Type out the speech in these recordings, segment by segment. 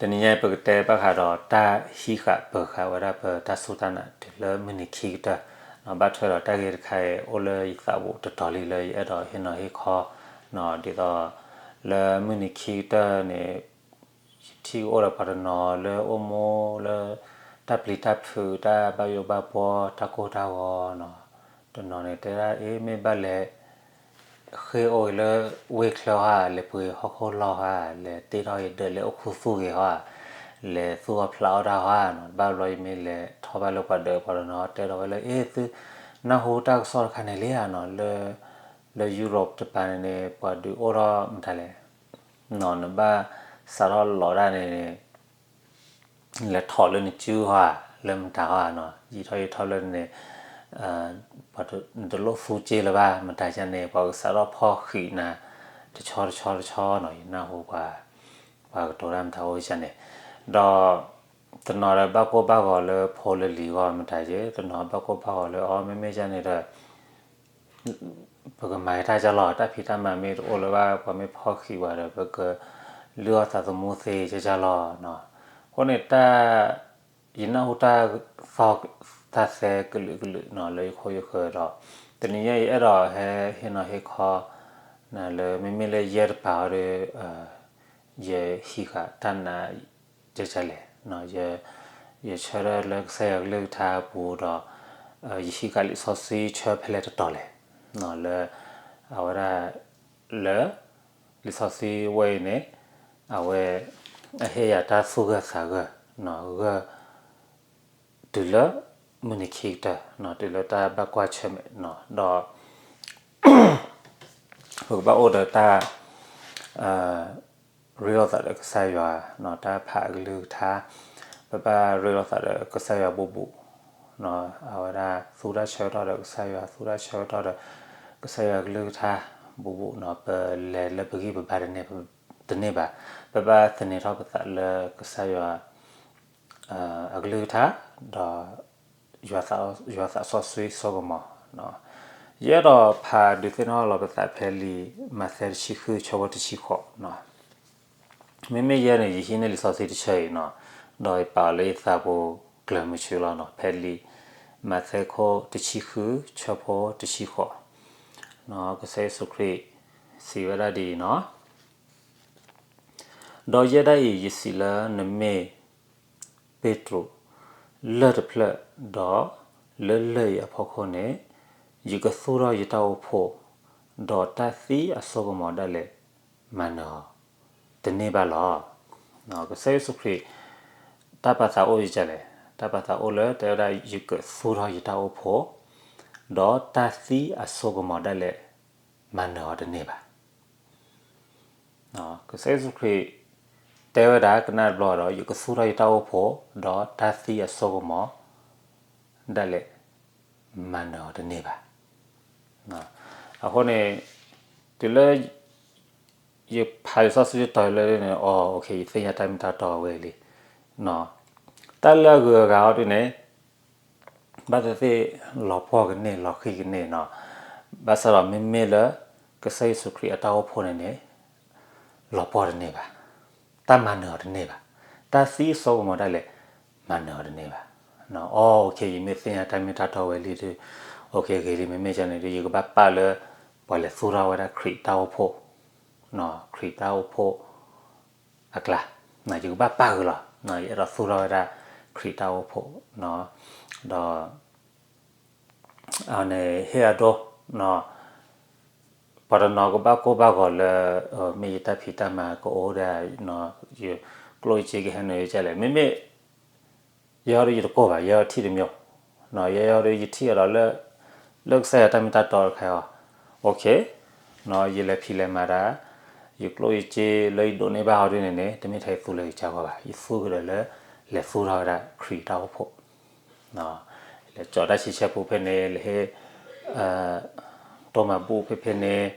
တနံၤညါအံၤ ပကတဲဘၣ်ဃးဒီးတၢ်ဟံးဃာ်ပၢၤဃာ်ဝဲဒၣ်ပတၢ်စူၢ်တၢ်နာ်တုၤလၢမုၢ်နံၤခံကတၢၢ်, ဘၣ်ထွဲဒီးတၢ်ဂ့ၢ်တခါအံၤ အိၣ်လၢယသးပူၤတတီၤလံလၢယအဲၣ်ဒိးဟ့ၣ်နီၤဟ့ၣ်ခီ, ဒ်သိး လၢမုၢ်နံၤခံကတၢၢ်န့ၣ် ယထံၣ်ကအိၣ်ဒီးပှၤတနီၤလၢအိၣ်မူလၢ တၢ်ပျံၤတၢ်ဖုး တၢ်ဘၣ်ယိၣ်ဘၣ်ဘှီ တၢ်ကိၢ်တၢ်ဂီၤနီၤ, တနီၤန့ၣ်တဲဒၣ် အ့ မ့ၢ်ဘၣ်လဲၤ ဃ့ၢ်အိၣ်ဂ့ၤလၢဝ့ၢ်ချၢဧါ, လဲၤပှ့ၤဟီၣ်ခိၣ်လီၢ်ဧါ, လဲၤတ့ထီၣ်ဂ့ၤဒၢး လဲၤအိၣ်ခူသူၣ်ဂ့ၤဧါ, လဲၤသူၣ်အီၣ်ဖျးအီၣ်တၢ်ဧါနီၤ, ဘၣ်ဘျီယမ့ၢ်လဲၤထီၣ်ဘၣ်လၢပှၤဒၢး ပှၤတနီၤတဲဒီးဝဲလၢ အ့ သုနၢ်ဟူတၢ်ကစီၣ်တခါန့ၣ်လံဧါနီၤ, လၢ လၢ Europe တပၤန့ၣ်န့ၣ် ပှၤဒုးအိၣ်ထီၣ်မတၤလဲၣ် နီၤ, နဘၣ်စးထီၣ်လီၤဒၣ်န့ၣ် လဲၤထီၣ်လၢနစုဧါ, လၢမတၤဧါနီၤ, ယံာ်ထီၣ်ယံာ်ထီၣ်လၢန့ၣ် နတလိၣ်သူစ့လၢၤဘၣ်, မတၤယါန့ၣ် ပှၤကစးထီၣ်ဖီၣ်ဃံးနၤ တဆီတဆီတဆီနီၤ, ယနၢ်ဟူပှၤ ပှၤကတိၤတၢ်မတၤအိၣ်ယါန့ၣ်, ဒီး တနီၤဒီးဘၣ်ကိၢ်ဘၣ်ဂီၤလၢဖိလၢလံၤအဂီၢ်မတၤယါ, တနီၤဘၣ်ကိၢ်ဘၣ်ဂီၤလၢအီၤ မ့မ့ၢ်ယါန့ၣ်ဒီး ပကမၤက့ၤတၢ်ကၢ်လီၤ, တၢ်ဖံးတၢ်မၤမ့ၢ်တအိၣ်လၢၤဘၣ် ပှၤမ့ၢ်ဖီၣ်ဃံးဝဲဒီး ပကလုၢ်အီၣ်သးသမူသ့ကၢ်ကၢ်လီၤနီၤ, အဃိန့ၣ်တၢ် ယနၢ်ဟူတၢ်သီၣ် တၢ်သဲကလုာ်ကလုာ်နီၤ လၢယခိၣ်ယဃၢၤဒီး တနံၤညါအံၤ ယအဲၣ်ဒိးဟဲဟ့ၣ်နီၤဟ့ၣ်ခီ နၤလၢမ့မ့ၢ်လၢယဲၢ်တပၤအီၤဒီး ယဟံးဃာ်တၢ်နာ် ကၢ်ကၢ်လဲၣ်, ယဆၢထၢၣ်လၢကစၢ်ယွၤကလုၢ်ကထါအပူၤဒီး ယဟံးဃာ်လံာ်စီဆှံဆၢဖဲလဲၣ်တတီၤလဲၣ်, လၢ အဝဲဒၣ် လၢ လံာ်စီဆှံဝဲအံၤန့ၣ် အဝဲ အဟ့ၣ်ယၤတၢ်သူၣ်ဂၢၢ်သးဂၢၢ် ဂၢၢ် တုၤလၢမုၢ်နံၤခံကတၢၢ် တုၤလၢတၢ်ဘၣ်ကွၢ်ဆၢၣ်မဲာ် ဒီး ပကဘၣ်အိၣ်ဒီးတၢ် ရ့လိာ်သးဒီးကစၢ်ယွၤ, တၢ်ဖးအကလုၢ်ကထါ, ပဘၣ်ရ့လိာ်သးဒီးကစၢ်ယွၤဘူးဘူး, အဝဲဒၣ်သူတၢ်ဆၢကတီၢ်ဒီးကစၢ်ယွၤ, သူတၢ်ဆၢကတီၢ်ဒီးကစၢ်ယွၤကလုၢ်ကထါဘူးဘူးနီၤ, ပလဲၤလၢပဂံၢ်ပဘါတန့ၢ်ဘၣ်, ပဘၣ်သန့ၤထီၣ်ပသးလၢကစၢ်ယွၤ အကလုၢ်ကထါ ဒီး ယွၤသးစီဆှံစိကမီၤ, ယအဲၣ်ဒိးဖးဒုးသ့ၣ်နီၣ်လီၤပသးဖဲလံာ်မးသဲတဆံဃုဆၢဖိတဆံဃိး, မ့မ့ၢ်ယဲန့ၣ် ယဟံးန့ၢ်လံာ်စီဆှံတဆၢအံၤနီၤ, ဒီးယပာ်အီၤလၢယသးပူၤကျၢၤမုဆူလီၤနီၤ, ဖဲလံာ်မးသဲခိၣ်တဆံဃုဆၢဖိတဆံဃိး, ကစၢ်ယ့ၣ်ၡူးခရံာ်စံးဝဲဒၣ်ဒ်အံၤနီၤ, ဒီးယဲဒၣ်အံၤ ယစံးလၢနမ့ၢ် ပ့းတရူး လၢၢ်တဖျၢၣ်, ဒီးလၢလၢၢ်အံၤအဖီခိၣ်န့ၣ် ယကသူၣ်ထီၣ်ယတၢ်အိၣ်ဖှိၣ်, ဒီးတၢ်သံအစိကမီၤဒၣ်လဲာ် မၤနၢၤအီၤတန့ၢ်ဘၣ်လီၤ. ကစၢ်ယ့ၣ်ၡူးခရံာ် တၢ်ပာ်သးအိၣ်ယကလဲၣ်, တၢ်ပာ်သးအိၣ်လၢတဲဝဲဒၣ် ယကသူၣ်ထီၣ်ယတၢ်အိၣ်ဖှိၣ်, ဒီးတၢ်သံအစိကမီၤဒၣ်လဲာ် မၤနၢၤအီၤတန့ၢ်ဘၣ်. ကစၢ်ယ့ၣ်ၡူးခရံာ် တဲဝဲဒၣ်ကနၣ်တဘျီဒီး ယကသူၣ်ထီၣ်ယတၢ်အိၣ်ဖှိၣ်, ဒီးတၢ်သံအစိကမီၤ ဒၣ်လဲာ် မၤနၢၤအီၤတန့ၢ်ဘၣ်. အဃိန့ၣ် တုၤလၢ ယဖးလံာ်စီဆှံတတီၤလၢန့ၣ် အ ယသ့ၣ်ညါ တၢ်မ့ၢ်တၢ်တီဝဲလံ. တၢ်လၢအဂုၤအဂၤအီၤဒ်န့ၣ် ဘၣ်သ့ၣ်သ့ၣ် လီၤပှီၢ်ကန့ၢ် လီၤဃံၤကန့ၢ်နီၤ. ဘၣ်ဆၣ်ဒီးမ့မ့ၢ်လၢ ကစၢ်ယ့ၣ်ၡူးခရံာ်အတၢ်အိၣ်ဖှိၣ်န့ၣ်န့ၣ် လီၤပှီၢ်တန့ၢ်ဘၣ်. တၢ်မၤနၢၤအီၤတန့ၢ်ဘၣ်. တၢ်သံအစိကမီၤဒၣ်လဲာ် မၤနၢၤအီၤတန့ၢ်ဘၣ်. အ ယမ့ၢ်သ့ၣ်ညါ တၢ်မ့ၢ်တၢ်တီဝဲလံဒီး ဂ့ၤလံ, မ့မ့ၢ်န့ၣ်ဒီး ယကဘၣ်ပာ်လၢ ပှၤလဲၤသူၣ်ထီၣ်ဝဲဒၣ်ခရံာ်တၢ်အိၣ်ဖှိၣ် ခရံာ်တၢ်အိၣ်ဖှိၣ်အကျါ, ယကဘၣ်ပာ်ဂ့ၤလီၤ. ယအဲၣ်ဒိးသူၣ်ထီၣ်ဝဲဒၣ်ခရံာ်တၢ်အိၣ်ဖှိၣ် ဒီး အန့ၣ်ဟ့ၣ်အဒိ ပှၤတနီၤကဘၣ်ကိၢ်ဘၣ်ဂီၤလၢ မ့ၢ်ယတၢ်ဖံးတၢ်မၤကအိၣ်ဒၣ် ယကျိၣ်ယစ့ကဟဲနုာ်ယကလဲၣ်. မ့မ့ၢ် ယဲအီၤဒီးယတကိၢ်ဘၣ်, ယဲအီၤထံၣ်တမံၤ, ယဲအီၤဒီးယထံၣ်အီၤဒီး လၢကစၢ်ယွၤတၢ်မ့ၢ်တၢ်တီတခါအီၤ, ယလဲၤဖံးလဲၤမၤတၢ်, ယကျိၣ်ယစ့လၢယဒိးန့ၢ်ဘၣ်အီၤဒ်န့ၣ်န့ၣ် တမ့ၢ်ထဲယသူလၢယကစၢ်ဂီၢ်ဘၣ်, ယသူကဒီးလၢ လဲၤသူၣ်ထီၣ်ဝဲဒၣ်ခရံာ်တၢ်အိၣ်ဖှိၣ် လဲၤကၠီတၢ်ဆံဆဲပူဖဲန့ၣ်, လဲၤဟ့ၣ် တိၢ်မၤဘူၣ်ဖဲဖဲန့ၣ်,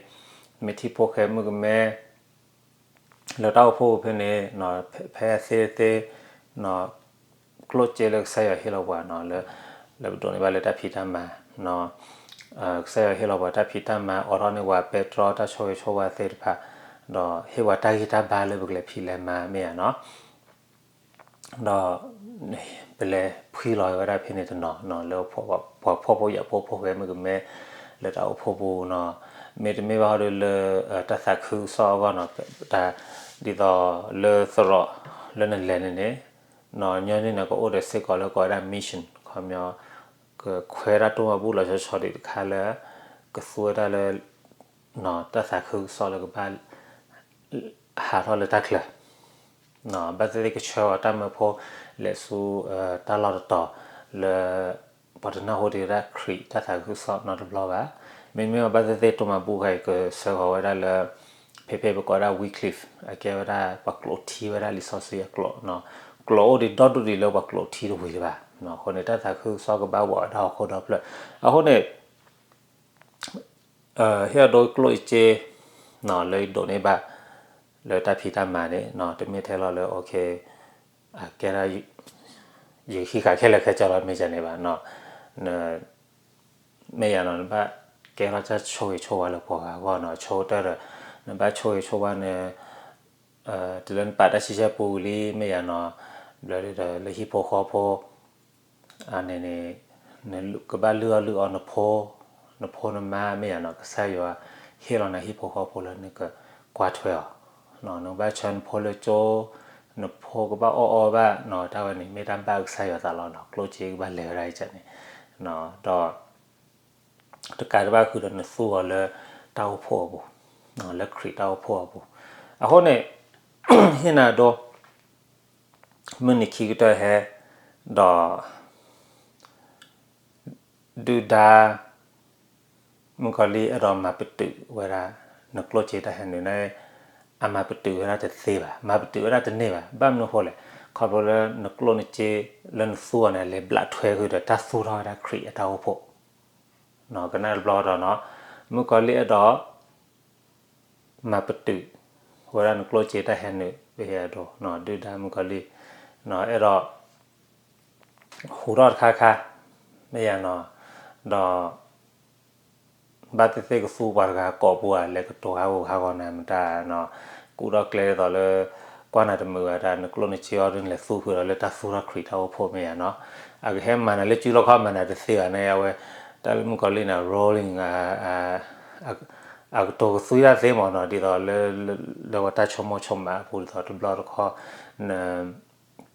မ့ၢ်ထံၣ်ဖိဃဲမုၣ်ကမဲ လၢတၢ်အိၣ်ဖှိၣ်ဖဲန့ၣ်, ဖဲသ့သ့ ကျိၣ်စ့လၢကစၢ်ယွၤဟ့ၣ်လီၤပှၤနီၤ, လၢပဒိးန့ၢ်ဘၣ်လၢတၢ်ဖံးတၢ်မၤ, ကစၢ်ယွၤဟ့ၣ်လီၤပှၤတၢ်ဖံးတၢ်မၤ အိးထီၣ်န့ၢ်ပှၤပဲတြီတၢ်ဆိၣ်ဂ့ၤဆိၣ်ဝါသ့ၣ်တဖၣ်, ဒီးဟ့ၣ်ပှၤတၢ်ဂံၢ်တၢ်ဘါလၢပကလဲၤဖံးလဲၤမၤမ့ၢ်ဧါနီၤ. ဒီး ပလဲၤဖှံလီၤဝဲဒၣ်ဖဲန့ၣ်တနီၤနီၤ လၢပှၤဖှီၣ်ဖိယာ်ဖိဖိၣ်ဃဲမုၣ်ကမဲ လၢတၢ်အိၣ်ဖှိၣ်ပူၤနီၤ, မ့တမ့ၢ်ဘၣ်ဟီဒုးလၢ တၢ်သးခုကစီၣ်အဂီၢ်နီၤ, တၢ် ဒ်သိးလၢသရိာ်လၢနလဲၤန့ၣ်န့ၣ် နီၤ ညီနုၢ်န့ၣ် ကအိၣ်ဒီးစ့ၢ်ကီးလၢကိးဝဲဒၣ် mission ခီပညီ ကခွဲးတၢ်တိၢ်မၤဘူၣ်လီၤဆီဆီဒံးတခါလၢ ကသူဝဲဒၣ်လၢ တၢ်သးခုကစီၣ်လၢကဘၣ် ဟးထီၣ်လၢတၢ်ချၢ ဘၣ်သ့ၣ်သ့ၣ်ကဆှၢအီၤတၢ်မၢဖိ လဲၤဆူ တၢ်လီၢ်တတီၤလၢ ပှၤတနၢ်ဟူဒံးဝဲဒၣ်ခရံာ်တၢ်သးခုကစီၣ်နီတဘျီဘၣ်. မ့မ့ၢ်ဘၣ်သ့ၣ်သ့ၣ်တိၢ်မၤဘူၣ်ခဲအံၤ ကဆှၢဃီၤဝဲဒၣ်လၢ ဖဲဖဲပကိးဝဲဒၣ် Wycliffe အကဲဝဲဒၣ်ပှၤကျိးထံဝဲဒၣ်လံာ်စီဆှံအကျိာ်, ကျိာ်အိၣ်ဒံးဒီဒူၣ်ဒံးလၢပှၤကျိးထံတဝံၤလၢၤဘၣ်. အဃိန့ၣ် တၢ်သးခုကစီၣ်ကဘၣ်ဝးဝဲဒၣ်ဟီၣ်ခိၣ်ဒီဖျၢၣ်. အဃိန့ၣ် ဟ့ၣ်အဒိကျိၣ်အစ့ လၢယဒိးန့ၢ်ဘၣ် လၢတၢ်ဖံးတၢ်မၤန့ၣ် တမ့ၢ်ထဲလီၤလၢ ကဲဒၣ် ယဟံးဃာ်ခဲလၢာ်ခဲဆ့လီၤ မ့ၢ်ဒ်န့ၣ်ဘၣ်. မ့ၢ်ယၤနီၤ နဘၣ်ကဲထီၣ်တၢ်ဆိၣ်ဂ့ၤဆိၣ်ဝါလၢပှၤဂၤအဂီၢ်နီၤ, ဆိကတၢၢ်ဒီး နဘၣ်ဆိၣ်ဂ့ၤဆိၣ်ဝါန့ၣ် တုၤလၢနပာ်တၢ်ဆံဆဲပူၤလံ မ့ၢ်ယၤနီၤ, ဘျီဒီးလၢဟံၣ်ဖိဃီဖိ န့ၣ်န့ၣ် နကဘၣ်လုၢ်အီၣ်လုၢ်အီနဖိ, နဖိနမါ မ့ၢ်ယၤနီၤ, ကစၢ်ယွၤဟ့ၣ်လီၤနၤဟံၣ်ဖိဃီဖိလၢနကကွၢ်ထွဲအီၤ, နကဘၣ်ဆှၢနဖိလၢကၠိ, နဖိကဘၣ်အီၣ်အီဘၣ်နီၤ, တၢ်ဝဲန့ၣ် မ့ၢ်တၢ်ဘၣ်ကစၢ်ယွၤသးလီၤနီၤ, ကျိၣ်စ့ကဘၣ်လဲၤဝဲဒၣ်အံၤန့ၣ်, ဒီး တကးတဘၣ်ဃုာ်ဒီးနသူအီၤလၢတၢ်အိၣ်ဖှိၣ်အပူၤ, လၢခရံာ်တၢ်အိၣ်ဖှိၣ်အပူၤ. အဃိန့ၣ် ဟ့ၣ်နၤဒိ မုၢ်နံၤခံကတၢၢ်ဟဲ ဒီး ဒုၣ်ဒါ မုၣ်ကီၤလံၢ်အဲၣ်ဒိးမၤပတုာ်ဝဲဒၣ် နကျိၣ်စ့တၢ်ဟဲနုာ်န့ၣ် အမၤပတုာ်ဝဲဒၣ်တသ့ဘၣ်, မၤပတုာ်ဝဲဒၣ်တန့ၢ်ဘၣ်. ဘၣ်မနုၤအဃိလဲၣ်, ခီဖျိလၢနကျိၣ်နစ့လၢနသူအီၤန့ၣ် လဲၤဘျးထွဲဃုာ်ဒီးတၢ်သူၣ်ထီၣ်ဝဲဒၣ်ခရံာ်အတၢ်အိၣ်ဖှိၣ် ကနၣ်တဘျီဒီးနီၤ, မုၣ်ကီၤလံၢ်အဲၣ်ဒိး မၤပတုာ်ဝဲဒၣ်နကျိၣ်စ့တၢ်ဟဲနုာ် ပဟ့ၣ်အဒိ ဒုၣ်ဒါမုၣ်ကီၤလံၢ် အဲၣ်ဒိး ဟူးထီၣ်တခါခါ မ့ၢ်ယၤနီၤ, ဒီး ဘၣ်သ့ၣ်သ့ၣ်ကသူပှၤတဂၤကိးပူၤဧါ, လဲၤကတိၤဟးဂူာ်ဟးဂီၤနၤမတၤနီၤ, ကူၣ်ထီၣ်ကျဲဒ်သိးလၢ ကွၢ်နၤတမုာ်ဘၣ်တၢ် နကျိၣ်နစ့အီၤဒ်န့ၣ် လဲၤသူဃုာ်ဒီးလၢတၢ်သူၣ်ထီၣ်ခရံာ်တၢ်အိၣ်ဖှိၣ် မ့ၢ်ယၤနီၤ, အကဟဲမၤနၤလၢစုလီၢ်ခီၣ် မၤနၤတသ့ဘၣ်န့ၣ် အဝဲ တၢ်လၢမုၣ်ကီၤလံၢ်န့ၣ် rolling အကတိၤကသွံတၢ်သ့မ့ၢ်နီၤ, ဒ်သိးလၢ လၢပှၤတၢ်ဆိကမိၣ်ဆိကမးအပူၤ ဒ်သိးတဘျီတခီၣ် န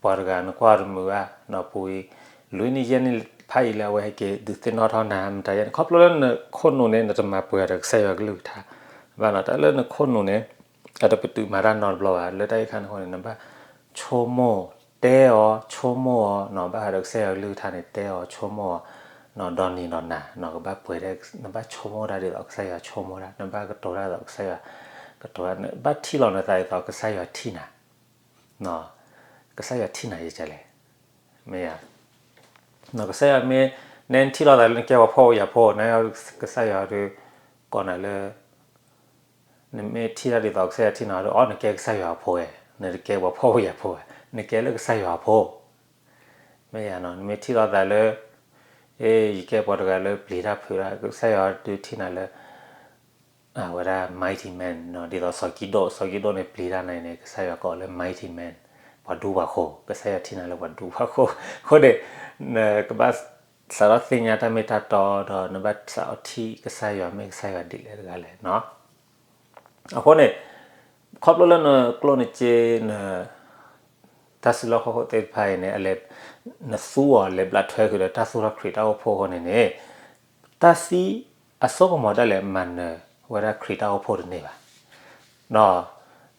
ပှၤတဂၤနကွၢ်တမုာ်ဘၣ်နီၤ, ပူၤအံၤ လွံၢ်နံၣ်ယဲၢ်နံၣ်ဖးအံၤလၢအဝဲဟဲက့ၤ ဒုးသ့ၣ်နီၣ်ထီၣ်နၤမတၤယဲန့ၣ် ခီဖျိလၢနခိၣ်နူာ်န့ၣ် နတမၤပှဲၤအီၤဒီးကစၢ်ယွၤကလုၢ်ကထါဘၣ်နီၤ, တၢ်လၢနခိၣ်နူာ်န့ၣ် အတပတုာ်မၤတၢ်နီတဘျီဘၣ်, လၢတၢ်အံၤခါန့ၣ်အဃိန့ၣ် နဘၣ်ဆိကမိၣ်တဲအီၤ ဆိကမိၣ်အီၤနီၤ, ဘၣ်ဃးဒီးကစၢ်ယွၤကလုၢ်ကထါန့ၣ် တဲအီၤဆိကမိၣ်အီၤနီၤ, ဒီးနံၤဒီးနၤနီၤ ကဘၣ်ပှဲၤဒီး နဘၣ်ဆိကမိၣ်တၢ်ဒ်သိးကစၢ်ယွၤဆိကမိၣ်တၢ်, နဘၣ်ကတိၤတၢ်ဒ်သိးကစၢ်ယွၤကတိၤတၢ်, နဘၣ်ထံၣ်လီၤနသးဒ်သိးကစၢ်ယွၤထံၣ်နၤ ကစၢ်ယွၤထံၣ်နၤယကလဲၣ်, မ့ၢ်ဧါ, ကစၢ်ယွၤမ့ၢ် နဲနထံၣ်လိာ်သးလၢနကဲပှၤဖှီၣ်ဖိယာ်ဖိ နကစၢ်ယွၤဒီး ကိးနၤလၢ နမ့ၢ်ထံၣ်တၢ်ဒ်သိးကစၢ်ယွၤထံၣ်နၤဒီး အိ နကဲကစၢ်ယွၤအဖိဝဲ, နတကဲပှၤဖှီၣ်ဖိယာ်ဖိဝဲ, နကဲလၢကစၢ်ယွၤအဖိ, မ့ၢ်ဧါနီၤ, နမ့ၢ်ထံၣ်လိာ်သးလၢ အ့ ယကဲပှၤတဂၤလၢပျံၤတၢ်ဖုးတၢ် ကစၢ်ယွၤဒုးထံၣ်နၤလၢ အဝဲဒၣ် mighty man နီၤ, ဒ်သိးစီၤကံးဒိၣ်, စီၤကံးဒိၣ်န့ၣ် ပျံၤတၢ်န့ၣ်န့ၣ် ကစၢ်ယွၤကိးလၢ mighty man ပှၤဒူပှၤဃိၤ, ကစၢ်ယွၤထံၣ်နၤလၢပှၤဒူပှၤဃိၤ, အဃိန့ၣ် နကဘၣ်စးထီၣ်သ့ၣ်ညါတၢ်မ့ၢ်တၢ်တီဒီး နဘၣ်စးထီၣ်ထံၣ်ကစၢ်ယွၤမ့ၢ်ကစၢ်ယွၤဒ်လဲၣ်တဂၤလဲၣ်နီၤ. အဃိန့ၣ် ခီဖျိလၢနကျိၣ်နစ့ န တၢ်စုလီၢ်ခီၣ်ခိၣ်သ့ၣ်တဖၣ်အံၤန့ၣ် အလဲၤ နသူအီၤလဲၤဘျးထွဲဃုာ်ဒီးတၢ်သူၣ်ထီၣ်ခရံာ်တၢ်အိၣ်ဖှိၣ်အဃိန့ၣ်န့ၣ် တၢ်သံအစိကမီၤဒၣ်လဲာ်မၤနၢၤဝဲဒၣ်ခရံာ်တၢ်အိၣ်ဖှိၣ်တန့ၢ်ဘၣ်. ဒီး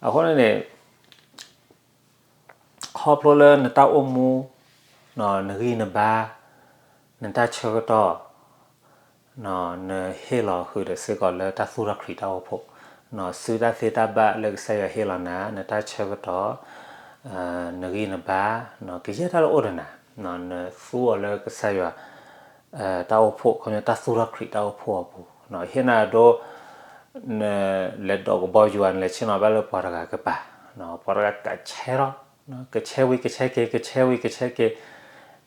အဃိန့ၣ်န့ၣ် ခီဖျိလၢနတၢ်အိၣ်မူ နဂံၢ်နဘါ နတၢ်ဆၢကတီၢ် နဟ့ၣ်လီၤဃုာ်ဒီးစ့ၢ်ကီးလၢတၢ်သူၣ်ထီၣ်ခရံာ်တၢ်အိၣ်ဖှိၣ်, စုတၢ်သ့တၢ်ဘၣ်လၢကစၢ်ယွၤဟ့ၣ်လီၤနၤ, နတၢ်ဆၢကတီၢ်, နဂံၢ်နဘါ, ကယဲၢ်တၢ်လၢအိၣ်ဒီးနၤ, နသူအီၤလၢကစၢ်ယွၤ တၢ်အိၣ်ဖှိၣ် ခီပညီတၢ်သူၣ်ထီၣ်ခရံာ်တၢ်အိၣ်ဖှိၣ်အပူၤ, ဟ့ၣ်နၤဒိ နလဲၤဒိးကဘီယူၤဧါ နလဲၤဆ့ၣ်နီၤဘၣ်လၢပှၤတဂၤကပၤ, ပှၤတဂၤကဆဲထီၣ်, ကဆဲဝံၤကဆဲက့ၤ ကဆဲဝံၤကဆဲက့ၤ,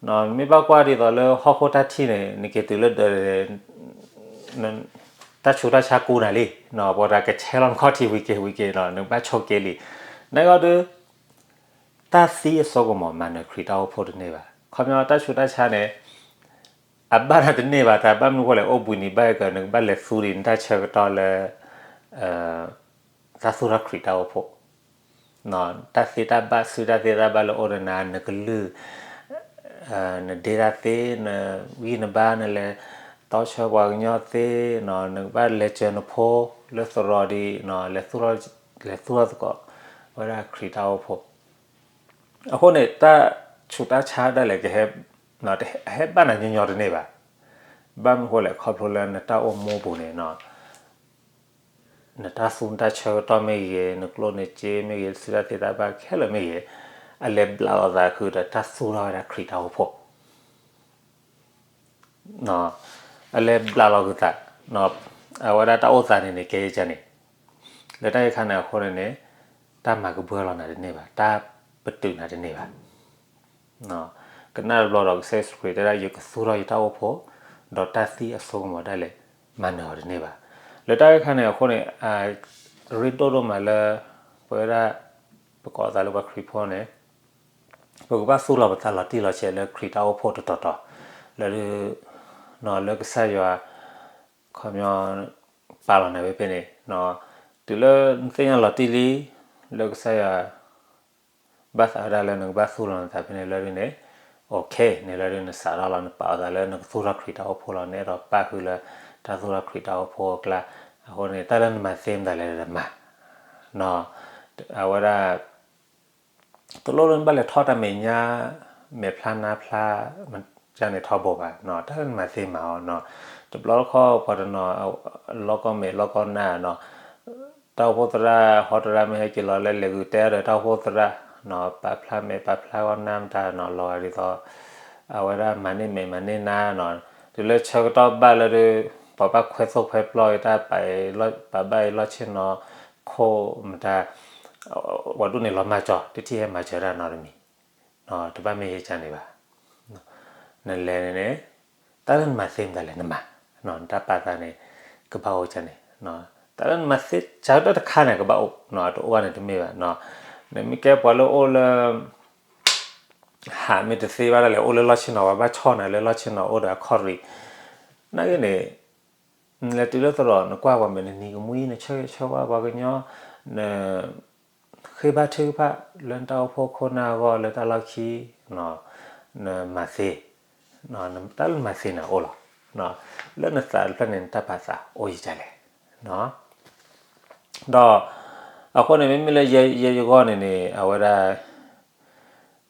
နမ့ၢ်ဘၣ်ကွၢ်ဒ်သိးလၢဟီၣ်ခိၣ်တၢ်ထံၣ်န့ၣ် နက့ၤတုၤလၢဒၢး တၢ်ဆူးတၢ်ဆါကူနၤလံ, ပှၤတဂၤကဆဲလီၤနခီၣ်ထံးဝံၤက့ၤဝံၤက့ၤ နကဘၣ်ဆိးက့ၤလံ, နဂီၢ်ဒုး တၢ်သံအစိကမီၤမၤနၢၤခရံာ်တၢ်အိၣ်ဖှိၣ်တန့ၢ်ဘၣ်. ခီပညီတၢ်ဆူးတၢ်ဆါန့ၣ် အဘၣ်နၤတန့ၢ်ဘၣ်, တၢ်ဘၣ်မနုၤဃိလဲၣ် အိၣ်ဘှံးနံၤဘၣ်က နကဘၣ်လဲၤသူဒံးနတၢ်ဆၢကတီၢ်လၢ တၢ်သူၣ်ထီၣ်ခရံာ်တၢ်အိၣ်ဖှိၣ်, တၢ်သ့တၢ်ဘၣ် စုတၢ်သ့တၢ်ဘၣ်လၢအိၣ်ဒီးနၤ နကလုၢ်, နဒ့တၢ်သ့, နဂံၢ်နဘါ နလဲၤတီဆၢပှၤကညီသ့, နကဘၣ်လဲၤစၢၤနဖိလၢသရိာ်ဒံး, လဲၤသူၣ်ထီၣ်သကိးဝဲဒၣ်ခရံာ်တၢ်အိၣ်ဖှိၣ်. အဃိန့ၣ် တၢ်ဆူးတၢ်ဆါဒၣ်လဲာ်ကဟဲ, ဟဲဘၣ်နၤညီညီတန့ၢ်ဘၣ်. ဘၣ်မနုၤဃိလဲၣ် ခီဖျိလၢနတၢ်အိၣ်မူပူၤန့ၣ် နတၢ်သူနတၢ်ဆၢကတီၢ်မ့ၢ်ဂ့ၤ, နကျိၣ်နစ့မ့ၢ်ဂ့ၤ, စုတၢ်သ့တၢ်ဘၣ်ခဲလၢာ်မ့ၢ်ဂ့ၤ, အလဲၤဘျးလီၤသးဃုာ်ဒီးတၢ်သူၣ်ထီၣ်ဝဲဒၣ်ခရံာ်တၢ်အိၣ်ဖှိၣ်. အလဲၤဘျးလီၤဃုာ်သး, အဝဲဒၣ်တၢ်အိၣ်သးန့ၣ်န့ၣ် ကဲယကန့ၣ်, လၢတၢ်အံၤခါန့ၣ်အဃိန့ၣ်န့ၣ် တၢ်မၤကဘှၢလီၤနၤတန့ၢ်ဘၣ်, တၢ်ပတုာ်နၤတန့ၢ်ဘၣ်. ကနၣ်တဘျီဒီးကစၢ်ယ့ၣ်ၡူးခရံာ်တဲဒၣ် ယကသူၣ်ထီၣ်ယတၢ်အိၣ်ဖှိၣ်, ဒီးတၢ်သံအစိကမီၤဒၣ်လဲာ် မၤနၢၤအီၤတန့ၢ်ဘၣ်. လၢတၢ်အံၤခါန့ၣ်အဃိန့ၣ် အရ့ဒိၣ်ဒိၣ်မးလၢ ပဝဲဒၣ် ပကိးသးလၢပှၤခရံာ်ဖိန့ၣ် ပကဘၣ်သူၣ်လီၤပသးလီၤတံၢ်လီၤဆဲးလၢခရံာ်တၢ်အိၣ်ဖှိၣ်တတီၤတီၤ, လၢ လၢကစၢ်ယွၤ ခီပညီ ပာ်လီၤနၤဖဲဖဲန့ၣ်, တုၤလၢနသ့ၣ်ညါလီၤတံၢ်လံ လၢကစၢ်ယွၤ ဘၣ်သးဝဲဒၣ်လၢနကဘၣ်သူၣ်လီၤနသးဖဲန့ၣ်လၢဒ်န့ၣ်, OK န့ၣ်လၢဒ်န့ၣ် နစးထီၣ်လီၤ နပာ်အသးလၢနကသူၣ်ထီၣ်ခရံာ်တၢ်အိၣ်ဖှိၣ်လီၤ, နအဲၣ်ဒိးပာ်ဃုာ်လၢတၢ်သူၣ်ထီၣ်ခရံာ်တၢ်အိၣ်ဖှိၣ်အကျါ, အဃိန့ၣ် တၢ်လၢနမၤသ့မတၤလဲၣ်ဒီးမၤ, အဝဲဒၣ် တလိၣ်လၢနဘၣ်လဲၤထီၣ်တၢ်မဲာ်ညါ မဲာ်ဖျါနါဖျါ ကန့ၣ်ထီဘိဘၣ်, တၢ်လၢနမၤသ့မၤအီၤ, တဘျီတခီၣ်ပှၤတနီၤ လီၢ်ကီၢ်မဲာ်လီၢ်ကီၢ်နါနီၤ, တၢ်အိၣ်ဖှိၣ်သရၣ် ဟီတရၣ်မ့ၢ်ဟဲက့ၤလီၤလၢလဲၤဂုာ်တဲဒီးတၢ်အိၣ်ဖှိၣ်သရၣ်, ပာ်ဖျါမဲာ်ပာ်ဖျါကီၢ်နါမတၤနီၤ လီၤဂာ်ဒ်သိး အဝဲဒၣ်မၤန့ၢ်မဲာ်မၤန့ၢ်နါနီၤ, တုၤလၢဆၢကတီၢ်ဘၣ်လၢ ပှၤဘၣ်ခွဲသိၣ်ခွဲပျီၢ်တၢ် ပာ်ဘၣ်အံၤလီၢ်ဆ့ၣ်နီၤ ခိၣ်မတၤ ပှၤဒိၣ်န့ၣ်လီၤမၢ်ကၠီ တထံၣ်ဟဲမၤစၢၤတၢ်နီတမံၤ, တဘၣ်မ့ၢ်ယကန့ၣ်ဘၣ်. နလဲၤန့ၣ်န့ၣ် တၢ်လၢနမၤသ့မတၤလဲၣ်နမၤ, နတၢ်ပာ်သးန့ၣ် ကဘၣ်အိၣ်ကန့ၣ်, တၢ်လၢနမၤသ့စးတၢ်တခါန့ၣ် ကဘၣ်အိၣ်, တအိၣ်ဘၣ်န့ၣ်တမ့ၢ်ဘၣ်, နမ့ၢ်ကဲပှၤလၢအိၣ်လၢ ဟးမ့ၢ်တသ့ဘၣ်ဒၣ်လဲာ် အိၣ်လၢလီၢ်ဆ့ၣ်နီၤ ပှၤဘၣ်ဆီၣ်နၤလၢလီၢ်ဆ့ၣ်နီၤအိၣ်ဒီးအခီၣ်ရံၣ်, နာ်က့န့ၣ် နလဲၤတုၤလၢသရိာ် နကွၢ်ပှၤမဲာ် နနံၤကမှံ နဆၢဂ့ၤဆၢဝါပှၤကညီ, န ဃ့ဘါထုကဖၣ်လၢနတၢ်အိၣ်ဖှိၣ်ခိၣ်နၢ်အဂီၢ်လၢတၢ်လီၢ်ခံ, နမၤသ့, တၢ်လၢနမၤသ့န့ၣ်အိၣ်လီၤ, လၢနသးတဖျၢၣ်န့ၣ် နတၢ်ပာ်သးအိၣ်ယကလဲၣ်, ဒီး အဃိန့ၣ် မ့မ့ၢ်လၢယဲယဂီၢ်န့ၣ်န့ၣ် အဝဲဒၣ်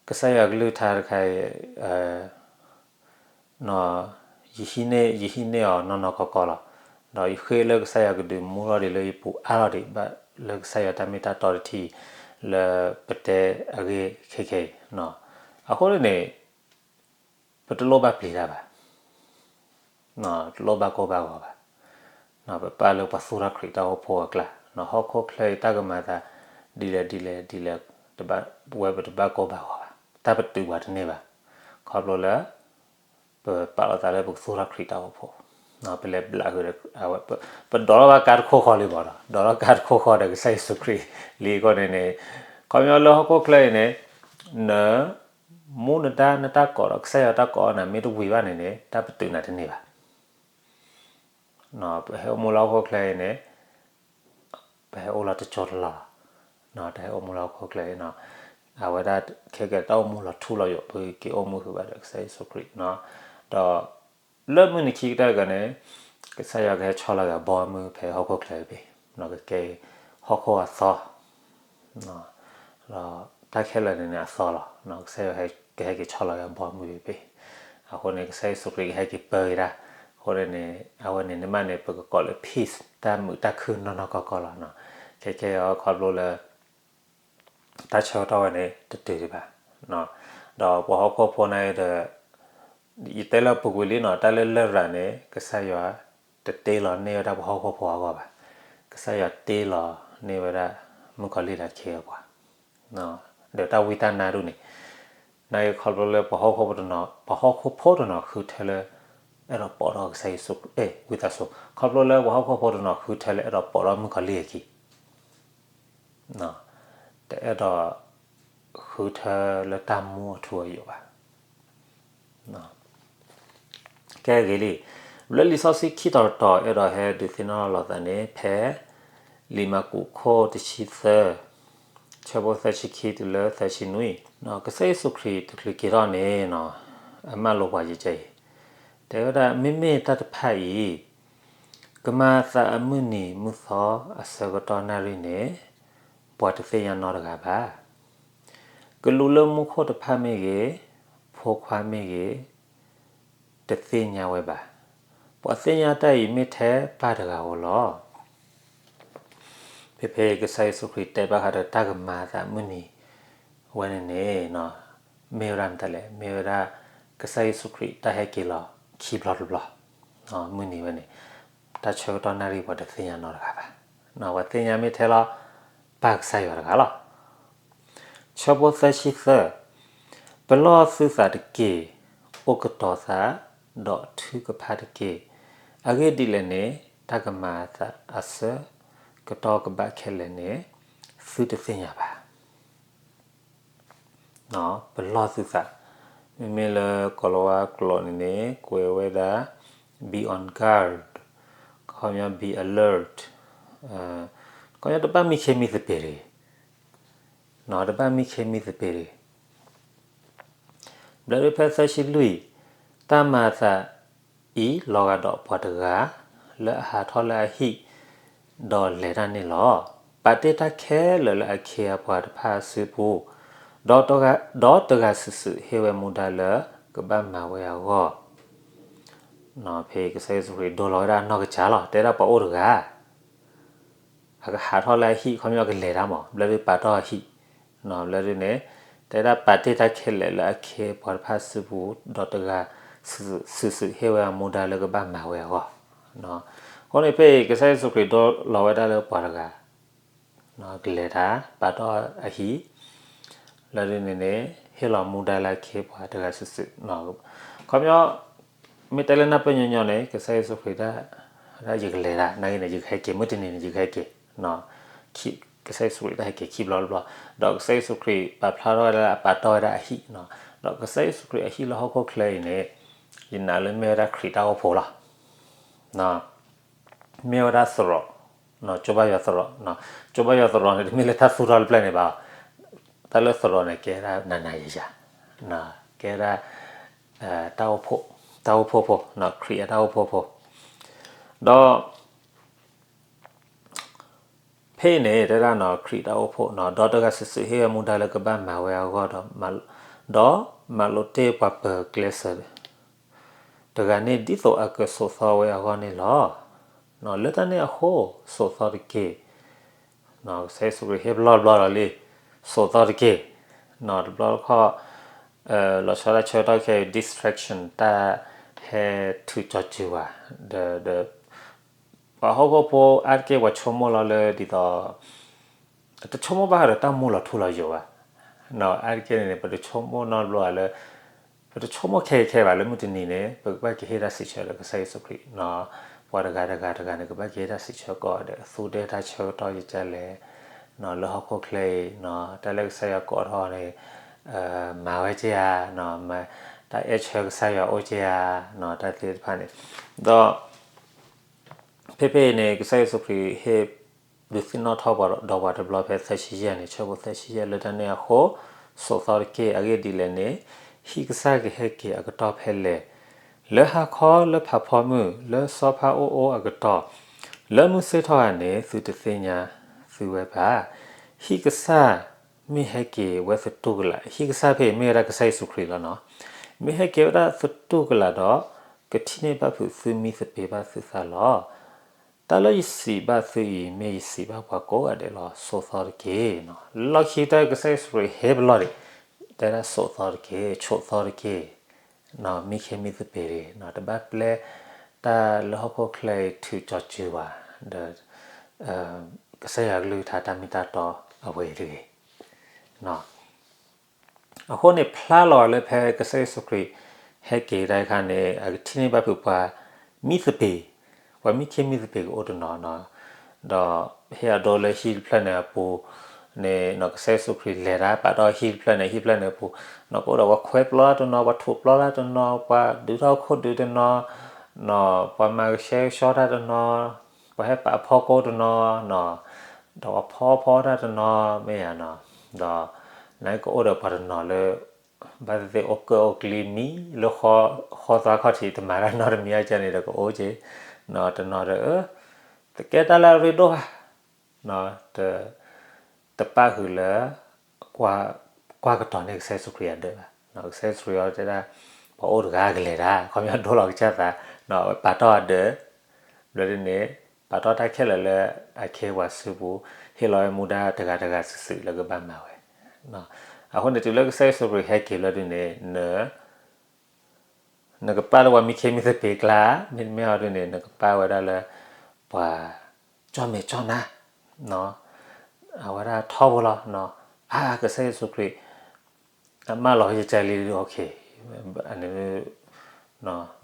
ကစၢ်ယွၤကလုၢ်ကထါတခါအံၤ ယဟံးန့ၢ် ယဟံးန့ၢ်အီၤနီၢ်နီၢ်ကီၢ်ကီၢ်လီၤ. ဒီးယဃ့လၢကစၢ်ယွၤကဒုးမူထီၣ်ဒံးလၢယပူၤအါထီၣ်ဒံးဘၣ်လၢကစၢ်ယွၤတၢ်မ့ၢ်တၢ်တီတထံၣ် လၢပတဲအဂ့ၢ်ခဲခဲအံၤ, အဃိန့ၣ်န့ၣ် ပတလိၣ်ဘၣ်ပျံၤတၢ်ဘၣ်. တလိၣ်ဘၣ်ကိၢ်ဘၣ်ဂီၤဘၣ်. ပပာ်လၢပှၤသူၣ်ထီၣ်ခရံာ်တၢ်အိၣ်ဖှိၣ်အကျါ, ဟီၣ်ခိၣ်ချၢအံၤတၢ်ကမၤသး ဒ်လဲၣ်ဒ်လဲၣ်ဒ်လဲၣ်, ဝဲပတဘၣ်ကိၢ်ဘၣ်ဂီၤဘၣ်, တၢ်ပတုာ်ပှၤတန့ၢ်ဘၣ်. ခီဖျိလၢ ပပာ်လီၤသးလၢပကသူၣ်ထီၣ်ခရံာ်တၢ်အိၣ်ဖှိၣ်, ပလဲၤဘျးဃုာ်ဒီး ပဒိးထီၣ်ဘၣ်ကါတခိၣ်ဃီလံဘၣ်ဒီး ဒိးထီၣ်ကါတခိၣ်ဃီဒီးကစၢ်ယ့ၣ်ၡူးခရံာ်လံအဃိန့ၣ်န့ၣ်, ခီပညီလၢဟီၣ်ခိၣ်ချၢအံၤန့ၣ် န မူနဒါ နတၢ်ကိးဒီးကစၢ်ယွၤတၢ်ကိးအီၤနၤ မ့ၢ်တဝံၤဘၣ်န့ၣ်န့ၣ် တၢ်ပတုာ်နၤတန့ၢ်ဘၣ်. ပဟဲအိၣ်မူလၢဟီၣ်ခိၣ်ချၢအံၤန့ၣ် ပဟဲအိၣ်လီၤတကၠိတလီၢ်လီၤ. တဟဲအိၣ်မူလၢဟီၣ်ခိၣ်ချၢအံၤန့ၣ် အဝဲဒၣ်ခဲကဲတၢ်အိၣ်မူလီၤထူလီၤယိာ် ပက့ၤအိၣ်မူဃုာ်ဘၣ်ဒီးကစၢ်ယ့ၣ်ၡူးခရံာ်, ဒီး လၢမုၢ်နံၤခံကတၢၢ်အဂီၢ်န့ၣ် ကစၢ်ယွၤကဟဲဆီလီၤက့ၤအဘီအမုၢ်ဖဲဟီၣ်ခိၣ်ချၢအံၤ, ကကဲဟီၣ်ခိၣ်အသီ ဒီးတၢ်ခဲလၢာ်န့ၣ်န့ၣ်အသီလီၤ. ကစၢ်ယွၤကဟဲက့ၤဆီလီၤက့ၤအဘီအမုၢ်ဖဲဖဲ, အဃိန့ၣ် ကစၢ်ယ့ၣ်ၡူးခရံာ်ကဟဲက့ၤပၢက့ၤတၢ်, အဃိန့ၣ်န့ၣ် အဝဲန့ၣ် နမ့ၢ်န့ၣ် ပကကိးလၢ peace တၢ်မုာ်တၢ်ခုၣ်နီၢ်နီၢ်ကီၢ်ကီၢ်လီၤ. ခဲခဲအံၤခီဖျိလၢ တၢ်ဆၢကတီၢ်ဝဲန့ၣ် တတုၤဒံးဘၣ်, ဒီးပှၤဟီၣ်ခိၣ်ဖိန့ၣ်ဒီး ယတဲလၢပူၤကွံာ်လံနီၤ တၢ်လၢလရာ်န့ၣ် ကစၢ်ယွၤတတ့လီၤန့ၢ်ဝဲဒၣ်ပှၤဟီၣ်ခိၣ်ဖိအဂီၢ်ဘၣ်. ကစၢ်ယွၤတ့လီၤန့ၢ်ဝဲဒၣ် မုၣ်ကီၤလံၢ်ဒီးခ့အပှၤ ဒီးတၢ်ဝံတၢ်နါဒ်န့ၣ်, နာ်က့ခီဖျိလၢပှၤဟီၣ်ခိၣ်ဖိတနီၤ ပှၤဟီၣ်ခိၣ်ဖိတနီၤဃုထၢလၢ အဲၣ်ဒိးပိာ်ထီၣ်ကစၢ်ယ့ၣ်ၡူး အဲၣ် ဝံသးစူၤ ခီဖျိလၢပှၤဟီၣ်ခိၣ်ဖိတနီၤဃုထၢလၢအဲၣ်ဒိးပိာ်ထီၣ်မုၣ်ကီၤလံၢ်အခံ တအဲၣ်ဒိးဃု ဃုထၢလၢတၢ်မူအထူအယိာ်ဘၣ်. ကဲဂ့ၤလံ, လၢလံာ်စီဆှံခံတီၤတတီၤ အဲၣ်ဒိးဟဲဒုးသ့ၣ်နီၣ်လိာ်သးန့ၣ် ဖဲလံာ်မၢ်ကူးခိၣ်တဆံသၢ, ဆၢဖိသၢဆံခံတုၤလၢသၢဆံနွံ, ကစၢ်ယ့ၣ်ၡူးခရံာ်တချုးက့ၤထီၣ်န့ၣ်, အမၢလိာ်ပှၤယကဲအံၤ, တဲဝဲဒၣ် မ့မ့ၢ်တၢ်တဖၣ်အံၤ ကမၤအသးအမုၢ်နံၤမုၢ်သီအဆၢကတီၢ်နၣ်ရံၣ်န့ၣ် ပှၤတသ့ၣ်ညါနီတဂၤဘၣ်. ကလူးလၢမူခိၣ်တဖၣ်မ့ၢ်ဂ့ၤ, ဖိခွါမ့ၢ်ဂ့ၤ, တသ့ၣ်ညါဝဲဘၣ်. ပှၤသ့ၣ်ညါတၢ်အံၤမ့ၢ်ထဲပၢ်တဂၤဧိၤလီၤ. ဖဲဖဲကစၢ်ယ့ၣ်ၡူးခရံာ်တဲဘၣ်ဃးဒီးတၢ်ကမၤအသးမုၢ်နံၤဝဲန့ၣ်န့ၣ်, မ့ၢ်ဝဲဒၣ်မတၤလဲၣ်, မ့ၢ်ဝဲဒၣ် ကစၢ်ယ့ၣ်ၡူးခရံာ်တၢ်ဟဲက့ၤလီၤခံဘျီတဘျီ, မုၢ်နံၤဝဲန့ၣ်, တၢ်ဆၢကတီၢ်နၣ်ရံၣ်ပှၤတသ့ၣ်ညါနီတဂၤဘၣ်. ပှၤသ့ၣ်ညါမ့ၢ်ထဲလီၤ ပၢ်ကစၢ်ယွၤတဂၤလီၤ. ဆၢဖိသၢဆံသၢ, ပလီၢ်သုသးတက့ၢ်, အိၣ်ကတီၤသး, ဒီးထုကဖၣ်တက့ၢ်. အဂ့ၢ်ဒ်လဲၣ်န့ၣ် တၢ်ကမၤအသးအဆၢကတီၢ်ကဘၣ်ခဲလၢာ်န့ၣ် သုတသ့ၣ်ညါဘၣ်. ပလီၢ်သုသး, မ့မ့ၢ်လၢကိၤလၤဝါကျိာ်န့ၣ်န့ၣ် ကွဲးဝဲဒၣ် be on guard, ခီပညီ be alert, ခီပညီတဘၣ်မံခ့မံသပ့ၤတဂ့ၤ, တဘၣ်မံခ့မံသပ့ၤတဂ့ၤ. ဘျၢဒုဖဲသၢဆံလွံၢ်, တၢ်မၤအသးအံၤလီၤဂာ်ဒီးပှၤတဂၤ လၢအဟးထီၣ်လၢအဟံၣ် ဒီးလဲၤတၢ်န့ၣ်လီၤ. ပာ်တ့ၢ်တၢ်ခဲလၢာ်လၢအခ့အပှၤတဖၣ်အစုပူၤ, ဒီးတဂၤ, ဒီးတဂၤစုာ်စုာ်ဟ့ၣ်ဝဲမူဒါလၢကဘၣ်မၤဝဲအဂီၢ်. ဖဲကစၢ်ယ့ၣ်ၡူးခရံာ်ဒိလီၤဝဲဒၣ်အနီၢ်ကစၢ်လီၤ, တဲဒၣ်ပှၤအိၣ်တဂၤ အကဟးထီၣ်လၢအဟံၣ် ခီပညီကလဲၤတၢ်မး, ဘျၢဒုပာ်တီၢ်အဟံၣ်, ဘျၢဒုန့ၣ် တဲဒၣ်ပာ်တ့ၢ်တၢ်ခဲလၢာ်လၢအခ့အပှၤတဖၣ်စုပူၤ, ဒီးတဂၤစုာ်စုာ်ဟ့ၣ်ဝဲအမူဒါလၢကဘၣ်မၤဝဲအဂီၢ်. အဃိန့ၣ်ဖဲအံၤ ကစၢ်ယ့ၣ်ၡူးခရံာ်ဒိလီၤဝဲဒၣ်လၢပှၤတဂၤ ကလဲၤတၢ် ပာ်တီၢ်အဟံၣ်, လၢဒုန့ၣ်န့ၣ် ဟ့ၣ်လီၤမူဒါလၢအခ့အပှၤတဂၤစုာ်စုာ်, ခီပညီ မ့ၢ်တဲလၢနၢ်ပၢၢ်ညီညီန့ၣ် ကစၢ်ယ့ၣ်ၡူးခရံာ်တၢ်, တၢ်ယကလဲၤတၢ် နာ်ဂ့ၤန့ၣ် ယကဟဲက့ၤ မုၢ်တနံၤန့ၣ် ယကဟဲက့ၤ, ကစၢ်ယ့ၣ်ၡူးခရံာ်တၢ်ဟဲက့ၤခံဘျီတဘျီ, ဒီးကစၢ်ယ့ၣ်ၡူးခရံာ်ပာ်ဖျါထီၣ်ဝဲဒၣ်လၢအပာ်တီၢ်ဝဲဒၣ်အဟံၣ်, ဒီးကစၢ်ယ့ၣ်ၡူးခရံာ်အဟံၣ်လၢဟီၣ်ခိၣ်ချၢအံၤန့ၣ် ယနာ်လၢမ့ၢ်ဝဲဒၣ်ခရံာ်တၢ်အိၣ်ဖှိၣ်လီၤ. မ့ၢ်ဝဲဒၣ်သရိာ်, ကၠိဘါယွၤသရိာ်, ကၠိဘါယွၤသရိာ်န့ၣ် တမ့ၢ်လၢတၢ်သူၣ်ထီၣ်တဖျၢၣ်န့ၣ်ဘၣ်, တၢ်လၢသရိာ်န့ၣ် ကဲဒၣ်နၤနၤယၤယၤ, ကဲဒၣ် တၢ်အိၣ်ဖှိၣ်, တၢ်အိၣ်ဖှိၣ်ဖိ, ခရံာ်အတၢ်အိၣ်ဖှိၣ်ဖိ, ဒီး ဖဲအံၤန့ၣ် တဲဒၣ်နီၤ ခရံာ်တၢ်အိၣ်ဖှိၣ်နီၤ ဒီးတဂၤစုာ်စုာ်ဟ့ၣ်ဝဲမူဒါလၢကဘၣ်မၤဝဲအဂီၢ်ဒီး, ဒီးမၤလိတ့ၢ်ပှၤပၢၤကျဲစၢၤတဂၤန့ၣ် ဒ်သိးအကစိာ်သီဝဲအဂီၢ်န့ၣ်လီၤ. လၢတၢ်န့ၣ်အဃိ စိာ်သီတက့ၢ်. ကစၢ်ယ့ၣ်ၡူးခရံာ်ဟ့ၣ်ဘျီတဘျီဒီးလံ, စိာ်သီတက့ၢ်. တဘျီတခီၣ် လီၤဆီဒၣ်ဆၢကတီၢ်ခဲအံၤ distraction တၢ်ဟဲထုးကၠီစုၤဝဲ, ဒီး ပှၤဟီၣ်ခိၣ်ဖိအါတက့ၢ် ပှၤဆိကမိၣ်လီၤလၢဒ်သိး တဆိကမိၣ်ဘၣ်ဃးဒီးတၢ်မူလီၤထူလီၤယိာ်ဘၣ်. အါတက့ၢ်န့ၣ်န့ၣ် ပတဆိကမိၣ်နီတဘျီဘၣ်လၢ, ပတဆိကမိၣ်ခဲအံၤခဲအံၤဘၣ်လၢမုၢ်တနံၤန့ၣ် ပကဘၣ်က့ၤဟ့ၣ်တၢ်စံးဆၢဒီးကစၢ်ယ့ၣ်ၡူးခရံာ်, ပှၤတဂၤတဂၤတဂၤန့ၣ် ကဘၣ်က့ၤဟ့ၣ်တၢ်စံးဆၢကိးဂၤဒဲး သူဒဲတၢ်ဆၢကတီၢ်ယကလဲၣ်, လၢဟီၣ်ခိၣ်ချၢအံၤ တၢ်လၢကစၢ်ယွၤကိးထီၣ်န့ၣ် မၤဝဲက့ၤဧါ, တၢ်အဲၣ်ဆၢကစၢ်ယွၤအိၣ်က့ၤဧါ, တၢ်သ့ၣ်တဖၣ်န့ၣ်, ဒီး ဖဲဖဲအံၤန့ၣ် ကစၢ်ယ့ၣ်ၡူးခရံာ်ဟ့ၣ်ဒုးသ့ၣ်နီၣ်ထီၣ်ပှၤဒီးပှၤတဘျီဖဲသၢဆံယဲၢ်န့ၣ် ဆၢဖိသၢဆံယဲၢ် လၢတၢ်န့ၣ်အဃိ စိာ်သီတက့ၢ်. အဂ့ၢ်ဒ်လဲၣ်န့ၣ် ဟံၣ်ကစၢ်ကဟဲက့ၤအကတီၢ်ဖဲလဲၣ်, လၢဟါခီ လၢဖးဖီမုၢ် လၢစီၤဖါအိၣ်အိၣ်အကတီၢ်, လၢမုၢ်ဆ့ၣ်ထီၣ်ဧါန့ၣ် သုတသ့ၣ်ညါသုဝဲဘၣ်. ဟံၣ်ကစၢ်မ့ၢ်ဟဲက့ၤဝဲသတူၢ်ကလာ်, ဟံၣ်ကစၢ်ဖဲအံၤမ့ၢ်ဝဲဒၣ်ကစၢ်ယ့ၣ်ၡူးခရံာ်လီၤနီၤ, မ့ၢ်ဟဲက့ၤဝဲဒၣ်သတူၢ်ကလာ်ဒီး ကထံၣ်န့ၢ်ဘၣ်ဖုးသုမံသပ့ၤဘၣ်သုသးလီၤ. တၢ်လၢယစံးဘၣ်သုအံၤ မ့ၢ်ယစံးဘၣ်ပှၤကိးဂၤဒဲးလီၤ, စိာ်သီတက့ၢ်. လီၢ်ခံတၢ်ကစၢ်ယ့ၣ်ၡူးခရံာ်ဟ့ၣ်ပလီၢ်ဒံး, တဲဒၣ်စိာ်သီတက့ၢ်, ဆိးသီတက့ၢ်, မံခ့မံသပ့ၤတဂ့ၤ, တဘၣ်ပျဲတၢ်လၢဟီၣ်ခိၣ်ချၢအံၤထုးကၠီစုၤဘၣ်, ဒီး ကစၢ်ယွၤကလုၢ်ကထါတၢ်မ့ၢ်တၢ်တီအဝဲအံၤတဂ့ၤ. အဃိန့ၣ် ဖျါလီၤလၢဖဲကစၢ်ယ့ၣ်ၡူးခရံာ်ဟဲက့ၤတၢ်အခါန့ၣ် အကထံၣ်န့ၢ်ဘၣ်ဖုးပှၤမံသပ့ၤ, ပှၤမံခ့မံသပ့ၤကအိၣ်တနီၤနီၤ, ဒီးဟ့ၣ်အဒိလၢဟံၣ်တဖျၢၣ်န့ၣ်အပူၤ, န့ၣ်နီၢ် ကစၢ်ယ့ၣ်ၡူးခရံာ်လဲၤတၢ် ပာ်ထီၣ်ဟံၣ်တဖျၢၣ်န့ၣ် ဟံၣ်ဖျၢၣ်န့ၣ်အပူၤ နီၢ် ကအိၣ်ဒီးပှၤခွဲးပျီတနီၤ ပှၤထိးပျီတၢ်တနီၤ ပှၤဒုးထီၣ်ခိၣ်ဒုးတနီၤ နီၢ် ပှၤမၤကဆှဲကဆှီတၢ်တနီၤ ပှၤဟဲပာ်ဖီကိတနီၤ နီၢ် ဒီးပှၤဖီဖီတၢ်တနီၤ မ့ၢ်ယၤနီၢ် ဒီး နကအိၣ်ဒီးပှၤတနီၤလၢ ဘၣ်သ့ၣ်သ့ၣ်အိၣ်ကၢၣ်အိၣ်ကျံမံၤလၢဃီသွါခီၣ်ထံး တမၤတၢ်နီတမံၤအါကဲန့ၣ်ဒီးကအိၣ်က့ၤ နီၢ် တနီၤဒီး တကဲတၢ်လၢအရ့ဒိၣ်ဘၣ် တပၣ်ဃုာ်လၢ ကွၢ်ကတီၤန့ၢ်ကစၢ်ယ့ၣ်ၡူးခရံာ်အဒၢးဘၣ်. ကစၢ်ယ့ၣ်ၡူးခရံာ်အီၤတဲဒၣ် ပှၤအိၣ်တဂၤကလဲၤတၢ် ခီပညီဒိလီၤကစၢ်သး ပာ်တီၢ်အဒၢး ဘျီဒ်န့ၣ် ပာ်တီၢ်တၢ်ခဲလၢာ်လၢအခ့အပှၤစုပူၤ ဟ့ၣ်လီၤဝဲမူဒါတဂၤတဂၤစုာ်စုာ်လၢကဘၣ်မၤဝဲ. အဃိန့ၣ်တုၤလၢကစၢ်ယ့ၣ်ၡူးခရံာ်ဟဲက့ၤဘျီဒ်န့ၣ် န နကပာ်လၢပှၤမံခ့မံသပ့ၤကျါ မ့တမ့ၢ်အီၤဒ်န့ၣ် နကပာ်ဝဲဒၣ်လၢ ပှၤ ကၠီၣ်မဲာ်ကၠီၣ်နါ အဝဲဒၣ်ထီဘိလီၤ. အါ ကစၢ်ယ့ၣ်ၡူးခရံာ် အမၢလီၤယကဲလံ okay န့ၣ်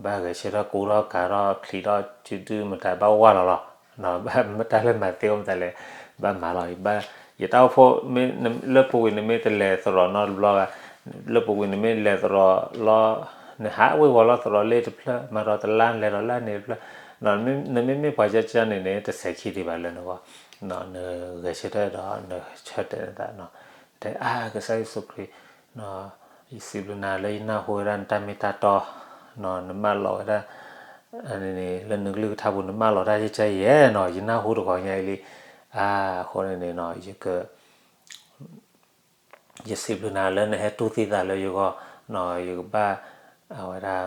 ဘၣ်ဂဲၤဆၢထၢၣ်ကူထီၣ်ကၤထီၣ် ချံးထီၣ်စုဒုမတၤဘၣ်ဝါလီၤလီၤ. တၢ်လၢမၤသ့အိၣ်မတၤလဲၣ် ဘၣ်မၤလီၤ ယတၢ်အိၣ်ဖှိၣ် လၢပူၤကွံာ်နမ့ၢ်တလဲၤသရိာ်နီတဘျီဘၣ် လၢပူၤကွံာ်နမ့ၢ်လဲၤသရိာ်လီၤ နဟးဝ့ၤဝီၤလီၤသရိာ်လ့တဖျၢၣ် မၤဒီးတလါလဲၤဒီးလါန့ၣ်တဖျၢၣ် နမ့မ့ၢ်ပှၤကၢကၢန့ၣ်န့ၣ် တစဲးခံဒံးဘၣ်လၢနဂီၢ် နဂဲၤဆၢထၢၣ်ဒီးနဆၢတဲာ်နသး တဲအါ ကစၢ်ယ့ၣ်ၡူးခရံာ် ယစံးဘျုးနၤလၢယနၢ်ဟူဝဲဒၣ်နတၢ်မ့ၢ်တၢ်တီ နမၢလီၤဝဲဒၣ် လၢနကလုၢ်ကထါပူၤ နမၢလီၤတၢ်ယကဲယဲနီၤ ယနၢ်ဟူတဂီၤညါအံၤလံ အါ အဃိန့ၣ်န့ၣ်နီၤ ယက ယစံးဘျုးနၤလၢနဟဲတူၢ်သံသးလၢယဂီၢ် ယကဘၣ် အဝဲဒၣ်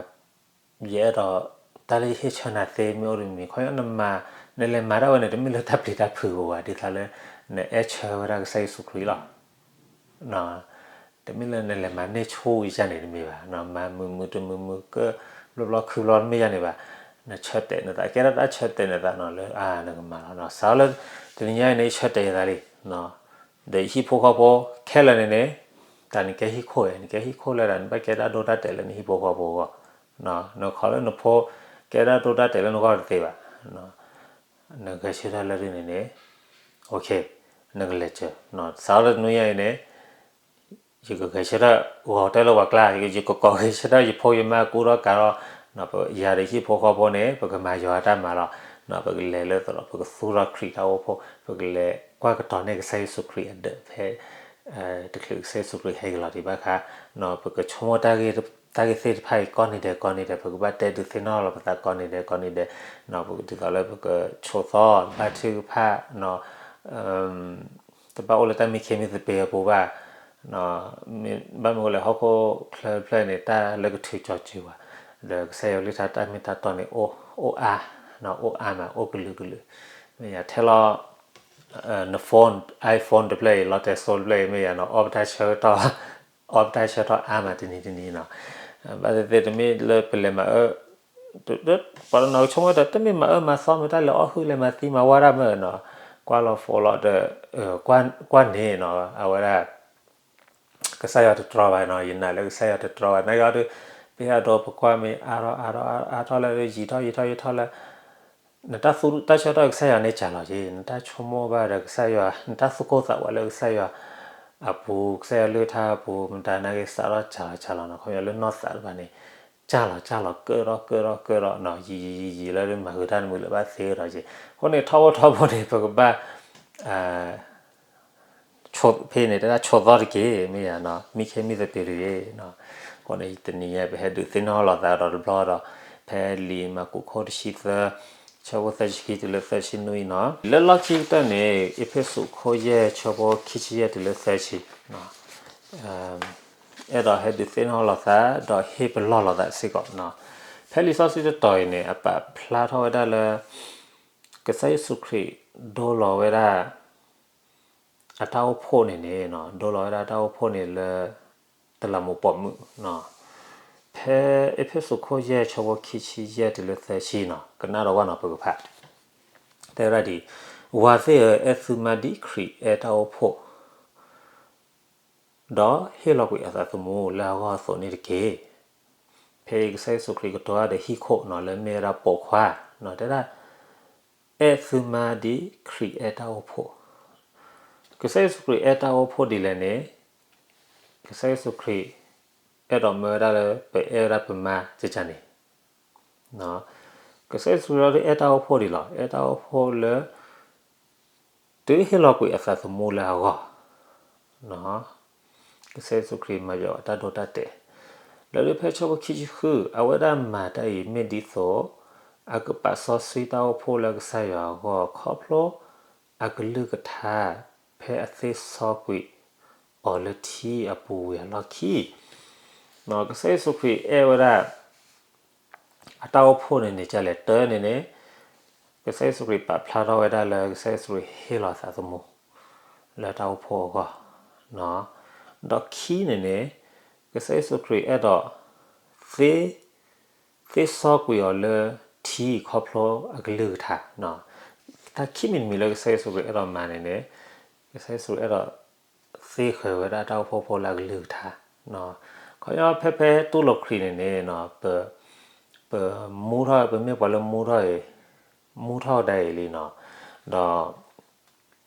ယအဲၣ်ဒိး တၢ်လၢယဟ့ၣ်ဆၢနၤသ့မ့ၢ်အိၣ်တမံၤ ခီပညီနမၤ နလဲၤမၤတၢ်ဝဲန့ၣ် တမ့ၢ်လၢတၢ်ပျံၤတၢ်ဖုးဧိၤဘၣ် ဒ်သိးလၢ နအဲၣ်ဆၢဝဲဒၣ်ကစၢ်ယ့ၣ်ၡူးခရံာ်လီၤ. တမ့ၢ်လၢနလဲၤမၤန့ၢ်ဆူၣ်ယၤန့ၣ်တမ့ၢ်ဘၣ် မၤမုာ်မုာ်တမုာ်မုာ်ကၢၢ်ဘျီဘျီခုဘျီတမ့ၢ်ယၤန့ၣ်ဘၣ် နဆၢတဲာ်နသး ကဲထီၣ်တၢ်ဆၢတဲာ်နသးနီၤလၢ အါ နကမၤလီၤ စးထီၣ်လၢ တနံၤညါအံၤန့ၣ် ယဆၢတဲာ်ယသးလံ ဒီးယဟံၣ်ဖိဃီဖိခဲလၢာ်န့ၣ်န့ၣ် တၢ်နကဲဟံၣ်ခိၣ်ဝဲ နကဲဟံၣ်ခိၣ်လၢတၢ် နဘၣ်ကဲတၢ်ဒိတၢ်တဲာ်လၢနဟံၣ်ဖိဃီဖိအဂီၢ် နခီလၢနဖိ ကဲတၢ်ဒိတၢ်တဲာ်လၢနဂီၢ်တသ့ဘၣ် နဂဲၤဆၢထၢၣ်လၢဒ်န့ၣ်န့ၣ် okay နကလဲၤစၢၤ စးထီၣ်လၢတနွံညါအံၤန့ၣ် ယကဂဲၤဆၢထၢၣ်ဂီၤတဲလၢပှၤကျါ ယကကိးဂဲၤဆၢထၢၣ်ယဖိယမါကူထီၣ်ကၤထီၣ် ယၤဒီးဟံၣ်ဖိဃီဖိန့ၣ် ပကမၤယွၤတၢ်မၤလီၤ ပကလဲၤလၢသရိာ် ပကသူၣ်ထီၣ်ခရံာ်တၢ်အိၣ်ဖှိၣ် ပကလဲၤကွၢ်ကတီၤန့ၢ်ကစၢ်ယ့ၣ်ၡူးခရံာ်အဒၢးဖဲ တချုးကစၢ်ယ့ၣ်ၡူးခရံာ်ဟဲက့ၤလီၤဒံးဘၣ်ခါ ပကဆိကမိၣ်တၢ်ဂ့ၢ်သ့ၣ်တဖၣ်အံၤကိးနံၤဒဲးကိးနံၤဒဲး ပကဘၣ်တဲဒုးသ့ၣ်နီၣ်လီၤပသးကိးနံၤဒဲးကိးနံၤဒဲး ပကဒ်သိးလၢပကဆိးသီဘါထုကဖၣ် တဘၣ်အိၣ်လၢတၢ်မံခ့မံသပ့ၤအပူၤဘၣ် ဘၣ်မနုၤလဲၣ် ဟီၣ်ခိၣ်ချၢတဖျၢၣ်န့ၣ် တၢ်လၢကထုးကၠီၤစုၤဘၣ် ဒီးကစၢ်ယွၤကလုၢ်ကထါတၢ်မ့ၢ်တၢ်တီန့ၣ် အိၣ်အါ အိၣ်အါမး အိၣ်ကလုာ်ကလုာ် မ့ၢ်ယၤထဲလီၤ န phone iPhone တဖျၢၣ်အံၤ လီတဲစိတဖျၢၣ်အံၤ မ့ၢ်ယၤနီၤ အီပတၢ်ဆၢကတီၢ် အီပတၢ်ဆၢကတီၢ်အါမးတနံၤတနံၤနီၤ ဘၣ်သ့ၣ်သ့ၣ်တမ့ၢ်လၢပလဲၤမၤအၢ ပှၤတနီၤကဆိကမိၣ်ဒီး တမ့ၢ်မၤအၢမၤသီမ့ၢ်တၢ်လဲၤအီၣ်ဟုၣ်လဲၤမၤသံမၤဝါတၢ်မ့ၢ်နီၤ ကွၢ်လီၤ phone လီၤဒီး ကွၢ်န့ၣ်နီၤ အဝဲဒၣ် ကစၢ်ယွၤတတြီဘၣ်နီၤ ယနာ်လၢကစၢ်ယွၤတတြီဘၣ် နာ်က့အီၤဒီး ပဟဲအဒိပကွၢ်မ့ၢ်အါထီၣ်အါထီၣ်အါထီၣ်လၢ ယံာ်ထီၣ်ယံာ်ထီၣ်ယံာ်ထီၣ်လၢ နတၢ်သူတၢ်ဆၢကတီၢ်ကစၢ်ယွၤန့ၣ်စှၤလီၤက့ၤ နတၢ်ဆိကမိၣ်ဘၣ်ဒီးကစၢ်ယွၤ နတၢ်သူၣ်ကိၢ်သးဝးလၢကစၢ်ယွၤအပူၤ ကစၢ်ယွၤကလုၢ်ကထါအပူၤ မတၤနာ်က့စးထီၣ်စှၤလီၤစှၤလီၤနီၤ ခီဖျိလၢနီၢ်သးတဖၣ်န့ၣ် စှၤလီၤစှၤလီၤကၢၢ်ထီၣ်ကၢၢ်ထီၣ်ကၢၢ်ထီၣ်နီၤ ယံာ်ယံာ်ယံာ်ယံာ်လၢမၤဃုာ်တၢ်တမုာ်လၢၤဘၣ်သ့ဒီးက့ၤ အဃိန့ၣ် ထီဘိထီဘိန့ၣ် ပကဘၣ် ဖဲန့ၣ် တၢ်ဆိးသီတက့ၢ် မ့ၢ်ယၤနီၤ မံခ့မံသပ့ၤတဂ့ၤနီၤ အဃိန့ၣ် တနံၤညါပဟဲဒုးသ့ၣ်နီၣ်လိာ်သးဒီးတဘျီဒီး ဖဲလံာ်မၢ်ကူးခိၣ်တဆံသၢ ဆၢဖိသၢဆံခံတုၤလၢသၢဆံနွံနီၤ လၢလီၢ်ခံကတၢၢ်န့ၣ် အ့းဖ့းစူးခိၣ်ယဲၢ်ဆၢဖိခံဆံယဲၢ်တုၤလၢသၢဆံ အဲၣ်ဒိးဟဲဒုးသ့ၣ်နီၣ်လိာ်သး ဒီးဟ့ၣ်ပလီၢ်လိာ်သးစ့ၢ်ကီးနီၤ ဖဲလံာ်စီဆှံတတီၤအံၤန့ၣ် အပာ်ဖျါထီၣ်ဝဲဒၣ်လၢ ကစၢ်ယ့ၣ်ၡူးခရံာ်ဒိလီၤဝဲဒၣ် အတၢ်အိၣ်ဖှိၣ်န့ၣ်န့ၣ် ဒိလီၤဝဲဒၣ်တၢ်အိၣ်ဖှိၣ်န့ၣ်လၢ တလးမူးပိာ်မုၣ် ဖဲအ့းဖ့းစူးခိၣ်ယဲၢ်ဆၢဖိခံဆံယဲၢ်တုၤလၢသၢဆံနီၤ ကနၣ်ဒီးဝဲနီၤ ပကဖး တဲဝဲဒၣ်ဒ်အံၤ, ဝၤသ့ၣ်ဧၢ, အဲၣ်သုမါဒ်ခရံာ်အဲၣ်တၢ်အိၣ်ဖှိၣ်, ဒီးဟ့ၣ်လီၤကွံာ်အသးသမူလၢအဂီၢ်အသိးန့ၣ်တက့ၢ်. ဖဲအံၤကစၢ်ယ့ၣ်ၡူးခရံာ်ကတိၤတၢ်ဒီးဟံၣ်ခိၣ်နီၤ လၢမ့ၢ်ဝဲဒၣ်ပိာ်ခွါ, တဲဒၣ် အဲၣ်သုမါဒ်ခရံာ်အဲၣ်တၢ်အိၣ်ဖှိၣ်, ကစၢ်ယ့ၣ်ၡူးခရံာ်အဲၣ်တၢ်အိၣ်ဖှိၣ်ဒ်လဲၣ်န့ၣ်, ကစၢ်ယ့ၣ်ၡူးခရံာ် အဲၣ်ဒိးမၢဝဲဒၣ်လၢပအဲၣ်ဝဲဒၣ်ပမါကကန့ၣ်, ကစၢ်ယ့ၣ်ၡူးခရံာ်ဒ်အဲၣ်တၢ်အိၣ်ဖှိၣ်ဒ်လဲၣ်, အဲၣ်တၢ်အိၣ်ဖှိၣ်လၢ တုၤဟ့ၣ်လီၤကွံာ်အသးသမူလၢအဂီၢ်, ကစၢ်ယ့ၣ်ၡူးခရံာ်မၤယွၤအတၢ်ဒိတၢ်တဲာ်, လၢလၢဖဲဆၢဖိခံဆံဃု, အဝဲဒၣ်မၤတၢ်အံၤမ့ၢ်ဒ်သိး အကပာ်စီဆှံတၢ်အိၣ်ဖှိၣ်လၢကစၢ်ယွၤအဂီၢ် ခီဖျိ အကလုၢ်ကထါ ဖဲအသ့စီကွံာ်အီၤလၢထံအပူၤဝံၤအလီၢ်ခံ, ကစၢ်ယ့ၣ်ၡူးခရံာ်အဲၣ်ဝဲဒၣ် အတၢ်အိၣ်ဖှိၣ်န့ၣ်န့ၣ် ကလဲၤတၢ်န့ၣ်န့ၣ်, ကစၢ်ယ့ၣ်ၡူးခရံာ်ပာ်ဖျါထီၣ်ဝဲဒၣ်လၢကစၢ်ယ့ၣ်ၡူးခရံာ်ဟ့ၣ်လီၤသးသမူ လၢတၢ်အိၣ်ဖှိၣ်အဂီၢ်, ဒီးခံန့ၣ်န့ၣ်, ကစၢ်ယ့ၣ်ၡူးခရံာ်အဲၣ်ဒိး သ့ သ့စီကွံာ်အီၤလၢထံခီဖျိအကလုၢ်ကထါ, တၢ်ခံမံၤတမံၤလၢကစၢ်ယ့ၣ်ၡူးခရံာ်အဲၣ်ဒိးမၤန့ၣ်န့ၣ်, ကစၢ်ယ့ၣ်ၡူးခရံာ်အဲၣ်ဒိး သ့ဃာ်ဝဲဒၣ်တၢ်အိၣ်ဖှိၣ်ဖိလၢအကလုၢ်ကထါ, ခီဖျိဖဲဖဲတူၢ်လိာ်ခရံာ်န့ၣ်န့ၣ်, ပ ပမူထီၣ် ပမ့ၢ်ပှၤလၢမူထီၣ်အံၤ, မူထီၣ်ဒၣ်အံၤလံနီၤ, ဒီး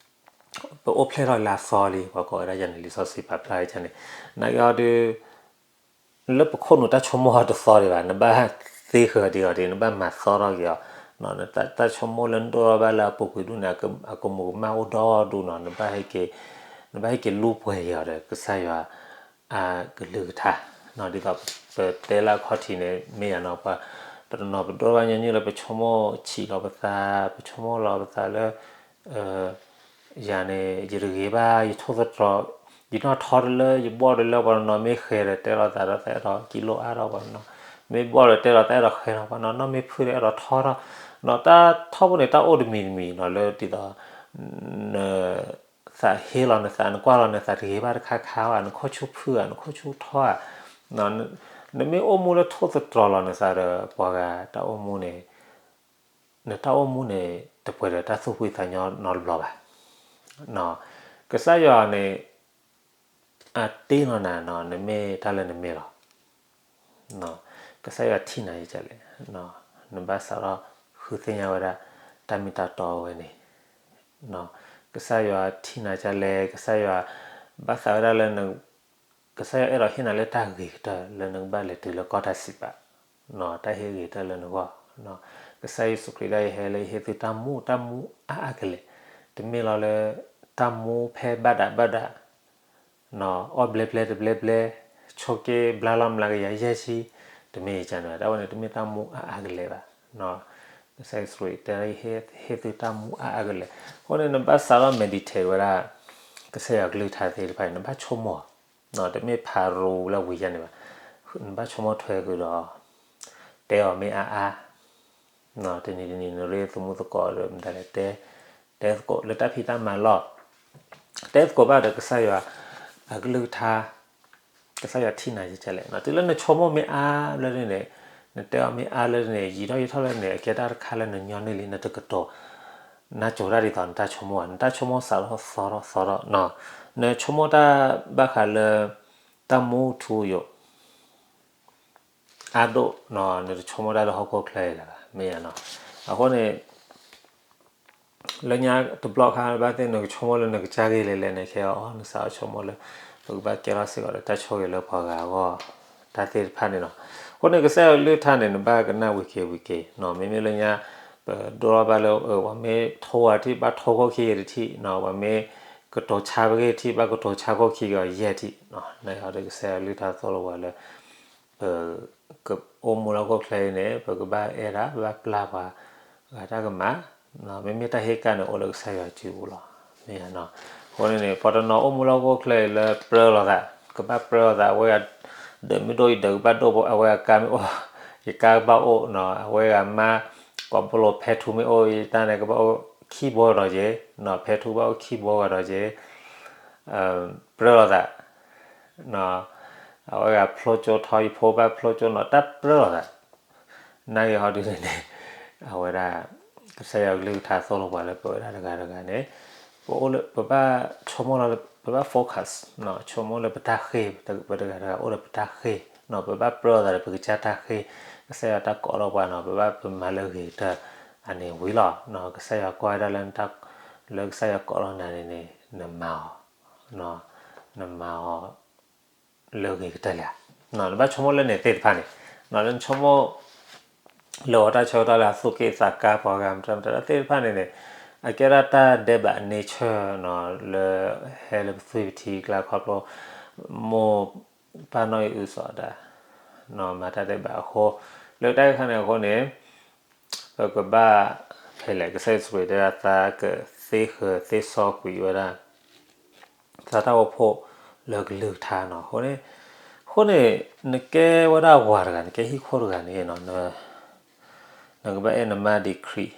ပအိၣ်ဖျဲၣ်ထီၣ်လၢအသီလံ, ပှၤကိးဝဲဒၣ်ယၤန့ၣ် လံာ်စီဆှံပာ်ဖျါဝဲန့ၣ်, နာ်က့အီၤဒုး လၢပခိၣ်နူာ်တၢ်ဆိကမိၣ်အီၤတသီဒံးဘၣ်, နဘၣ်သ့ဃာ်ဒံးအီၤဒံး, နဘၣ်မၤသီထီၣ်က့ၤအီၤ, တၢ်ဆိကမိၣ်လၢနဒိၣ်ထီၣ်ဘၣ်လၢအပူၤကွံာ်ဒူၣ်န့ၣ်, အကမူးကမၣ်အိၣ်ဒီဒူၣ်နီၤ, နဘၣ်ဟဲက့ၤလူပှဲၤက့ၤအီၤဒီး ကစၢ်ယွၤ အကလုၢ်ကထါ, ဒ်သိးပတဲလၢအခီၣ်ထံးန့ၣ် မ့ၢ်ယၤနီၤ, ပတနီၤပဒိၣ်ဘၣ်ညီနုၢ်လၢပဆိကမိၣ်ဆံးလီၤပသး, ပဆိကမိၣ်လီၤပသးလၢ ယၤန့ၣ် ယတဂ့ၤဘၣ်, ယထိၣ်သတြီၤ, ယနီၣ်ထီတလၢ ယဘီၣ်တလၢ, ပှၤနီၤမ့ၢ်ဃဲၤဒီးတဲလီၤသးဒီး သးအဲၣ်ဒိးကံလိအါထီၣ်, ပှၤနီၤမ့ၢ်ဘီၣ်ဒီးတဲလီၤ သးအဲၣ်ဒိးဃဲၤထီၣ်, ပှၤနီၤနီၣ်မ့ၢ်ဖုၣ်ဒီးအဲၣ်ဒိးထီထီၣ်, တၢ်ထီဘိန့ၣ် တၢ်အိၣ်တမံၤတမံၤနီၤ လၢဒ်သိး န သးဟ့လီၤနသး, နကွၢ်လီၤနသးတဂ့ၤဘၣ်တခါခါဧါ, နခိၣ်ဆူၣ်ဖုၣ်ဧါ, နခိၣ်ဆူၣ်ထီဧါ, နမ့ၢ်အိၣ်မူလၢထိၣ်သတြီၤလီၤနသးဒီး ပှၤဂၤတၢ်အိၣ်မူန့ၣ် နတၢ်အိၣ်မူန့ၣ် တပှဲၤဒီးတၢ်သူၣ်ဖှံသးညီနီတဘျီဘၣ်. ကစၢ်ယွၤန့ၣ် အတ့လီၤနၤနီၤ, နမ့ၢ်တၢ်လၢနမ့ၢ်လီၤ. ကစၢ်ယွၤထံၣ်နၤယကလဲၣ်, နဘၣ်စးထီၣ်ဃုသ့ၣ်ညါဝဲဒၣ် တၢ်မ့ၢ်တၢ်တီအဝဲန့ၣ်, ကစၢ်ယွၤထံၣ်နၤယကလဲၣ်, ကစၢ်ယွၤဘၣ်သးဝဲဒၣ်လၢ ကစၢ်ယွၤအဲၣ်ဒိးဟ့ၣ်နၤလၢတၢ်ဂ့ၤကတၢၢ်လၢနကဘၣ်လဲၤတုၤလၢကီၢ်တၢ်စံးပာ်, တၢ်ဟ့ၣ်ဂ့ၤကတၢၢ်လၢနဂီၢ်, ကစၢ်ယ့ၣ်ၡူးခရံာ်ဒၣ်ယဟဲလၢယဟ့ၣ်သုတၢ်မူ, တၢ်မူအါအါကလဲာ်, တမ့ၢ်လီၤလၢ တၢ်မူဖဲဘၣ်ဒးဘၣ်ဒး အီၣ်ဘျဲဘျဲတဘျဲဘျဲ, ဆိးက့ဘျါလီၤမျးကယၤယဲၢ်ဆံ, တမ့ၢ်ယကန့ၣ်, တၢ်ဝဲန့ၣ် တမ့ၢ်တၢ်မူအါအါကလဲာ်ဘၣ်. ကစၢ်ယ့ၣ်ၡူးခရံာ်တဲ ဟ့ၣ်သုတၢ်မူအါအါကလဲာ်. အဃိန့ၣ် နဘၣ်စးထီၣ် meditate ဝဲဒၣ် ကစၢ်ယွၤကလုၢ်ကထါသ့ၣ်တဖၣ်အံၤ နဘၣ်ဆိကမိၣ်, တမ့ၢ်ဖးရူလၢဝံၤယါန့ၣ်ဘၣ်. နဘၣ်ဆိကမိၣ်ထွဲဃုာ်ဒီး တဲအီၤမ့ၢ်အါအါ တနံၤတနံၤ နရ့သမူသကိးဒီးမတၤလဲၣ်, တဲသကိးလၢတၢ်ဖံးတၢ်မၤလီၢ်, တဲသကိးဘၣ်ဒီးကစၢ်ယွၤအကလုၢ်ကထါ, ကစၢ်ယွၤထံၣ်နၤယကလဲၣ်. တုၤလၢနဆိကမိၣ်မ့ၢ်အါလၢန့ၣ်, နတဲအီၤမ့ၢ်အါလၢန့ၣ်, ယံာ်ထီၣ်ယံာ်ထီၣ်လၢန့ၣ် အကဲတၢ်တခါလၢနညီနုၢ်လံ, နတကတိၤ နၢ်ကၠိၤတၢ်ဒ်သိးနတၢ်ဆိကမိၣ်ဧါ, နတၢ်ဆိကမိၣ်စးထီၣ်သီထီၣ်သီထီၣ်, နဆိကမိၣ်တၢ်ဘၣ်ဃးလၢ တၢ်မူထူယိာ် အါဒိၣ်, နတဆိကမိၣ်တၢ်လၢဟီၣ်ခိၣ်ချၢအံၤလၢၤဘၣ်, မ့ၢ်ဧါနီၤ. အဃိန့ၣ် လၢညါတဘျီခါဘၣ်သ့ၣ် နကဆိကမိၣ်လၢနကစၢ်ဂ့ၢ်လဲၤလဲၤန့ၣ် ခဲအံၤ နစးထီၣ်ဆိကမိၣ်လၢ ပကဘၣ်ကဲထီၣ်စ့ၢ်ကီးဒီးတၢ်ဆိၣ်ဂ့ၤလၢပှၤဂၤအဂီၢ် တၢ်သ့ၣ်တဖၣ်န့ၣ်လီၤ. အဃိန့ၣ် ကစၢ်ယွၤကလုၢ်ကထါန့ၣ် နဘၣ်ကနၣ်ဝံၤက့ၤဝံၤက့ၤ, မ့မ့ၢ်လၢညါ ပဒိၣ်ထီၣ်ဘၣ်လၢ ပှၤမ့ၢ်ထိဝဲတထံၣ် ဘၣ်ထိခိၣ်ခံဂ့ၤတထံၣ်, ပှၤမ့ၢ်ကတိၤဆါပဂ့ၢ်တထံၣ် ဘၣ်ကတိၤဆါခိၣ်ခံဂ့ၤအီၤယဲၢ်ထံၣ်, နကစၢ်ယွၤကလုၢ်ကထါသိၣ်လိပှၤလၢ ပကအိၣ်မူလၢဟီၣ်ခိၣ်ချၢအံၤန့ၣ် ပကဘၣ်အဲၣ်ဒၣ် ပဘၣ်ပျၢ်ပှၤဂၤတၢ်ကမၣ်, မ့မ့ၢ်တၢ်ဟ့ၣ်ကၣ်န့ၣ် အိၣ်လၢကစၢ်ယွၤစုပူၤလီၤ, မ့ၢ်ဧါနီၤ. အဃိန့ၣ်န့ၣ် ပှၤတနီၤအိၣ်မူလၢဟီၣ်ခိၣ်ချၢအံၤလၢပြၢလိာ်သး, ကဘၣ်ပြၢလိာ်သး အဝဲဂၤ ဒၢးမ့ၢ်ဒိၣ်အံၤ ဒၢးကဘၣ်ဒိၣ်ဘိ, အဝဲဂၤကါမ့ၢ်အိၣ် ယကါကဘၣ်အိၣ်နီၤ, အဝဲဂၤမါ ကိးဘိလိာ်ဖဲထူမ့ၢ်အိၣ်အံၤ တၢ်န့ၣ် ကဘၣ်အိၣ်ခံဘိကဒီးက့ၤ, ဖဲထူဘၣ်အိၣ်ခံဘိကဒီးက့ၤ ပြၢလိာ်သး, အဝဲဂၤဖျိကၠိထီ ယဖိဘၣ်ဖျိကၠိနီၤ တၢ်ပြၢလိာ်သး, နာ်က့ဟီဒုန့ၣ်န့ၣ် အဝဲဒၣ် ကစၢ်ယွၤကလုၢ်ကထါသိၣ်လိပှၤလၢပဝဲဒၣ်တဂၤတဂၤန့ၣ် ပအိၣ်လၢ ပဘၣ်ဆိကမိၣ်လီၤ ပဘၣ် focus ဆိကမိၣ်လၢပတၢ်ဃ့ၢ်, ပတဂၤတဂၤအိၣ်ဒီးပတၢ်ဃ့ၢ်, ပဘၣ်ပြၢလိာ်သးဒီးပကစၢ်တၢ်ဃ့ၢ်, ကစၢ်ယွၤတၢ်ကိးထီၣ်ပှၤနီၤ ပဘၣ်ပမၤလၢအဂ့ၤကတၢၢ်, အန့ၣ်ဝံၤလီၤ, ကစၢ်ယွၤကွၢ်ဝဲဒၣ်လၢနတၢ် လၢကစၢ်ယွၤကိးလီၤနၤန့ၣ်န့ၣ် နမၤအီၤ, နမၤအီၤ လၢအဂ့ၤကတၢၢ်လံဧါ. နဘၣ်ဆိကမိၣ်လၢန့ၣ်သ့ၣ်တဖၣ်န့ၣ်, နလၢနဆိကမိၣ် လၢအီၤတၢ်ဆၢကတီၢ်လၢအသူၣ်က့ၣ်သးကါပှၤဂၤမတၤမတၤသ့ၣ်တဖၣ်န့ၣ်န့ၣ်, အကဲဒၣ်တၢ်ဒဲးဘးအ nature လၢဟဲလၢပသွံၣ်ပထံကျါခီဖျိ မိၢ်ပၢ်နီၣ်ဂံၢ်အုၣ်သီးတၢ် မၤတၢ်ဒဲးဘးအဃိ, လၢတၢ်ဂ့ၢ်ခါန့ၣ်အဃိန့ၣ် ပကဘၣ် ဖဲလဲၣ် ကစၢ်ယ့ၣ်ၡူးခရံာ်တဲဒၣ်သးကသ့ဃၢၤသ့စီကွံာ်ဝဲဒၣ် သးတၢ်အိၣ်ဖှိၣ်လၢကလုၢ်ကထါနီၤ. အဃိန့ၣ်, အဃိန့ၣ် နကဲဝဲဒၣ်ဝၤတဂၤ နကဲဟံၣ်ခိၣ်တဂၤန့ၣ် နကဘၣ်အဲၣ်နမါဒ်ခရံာ်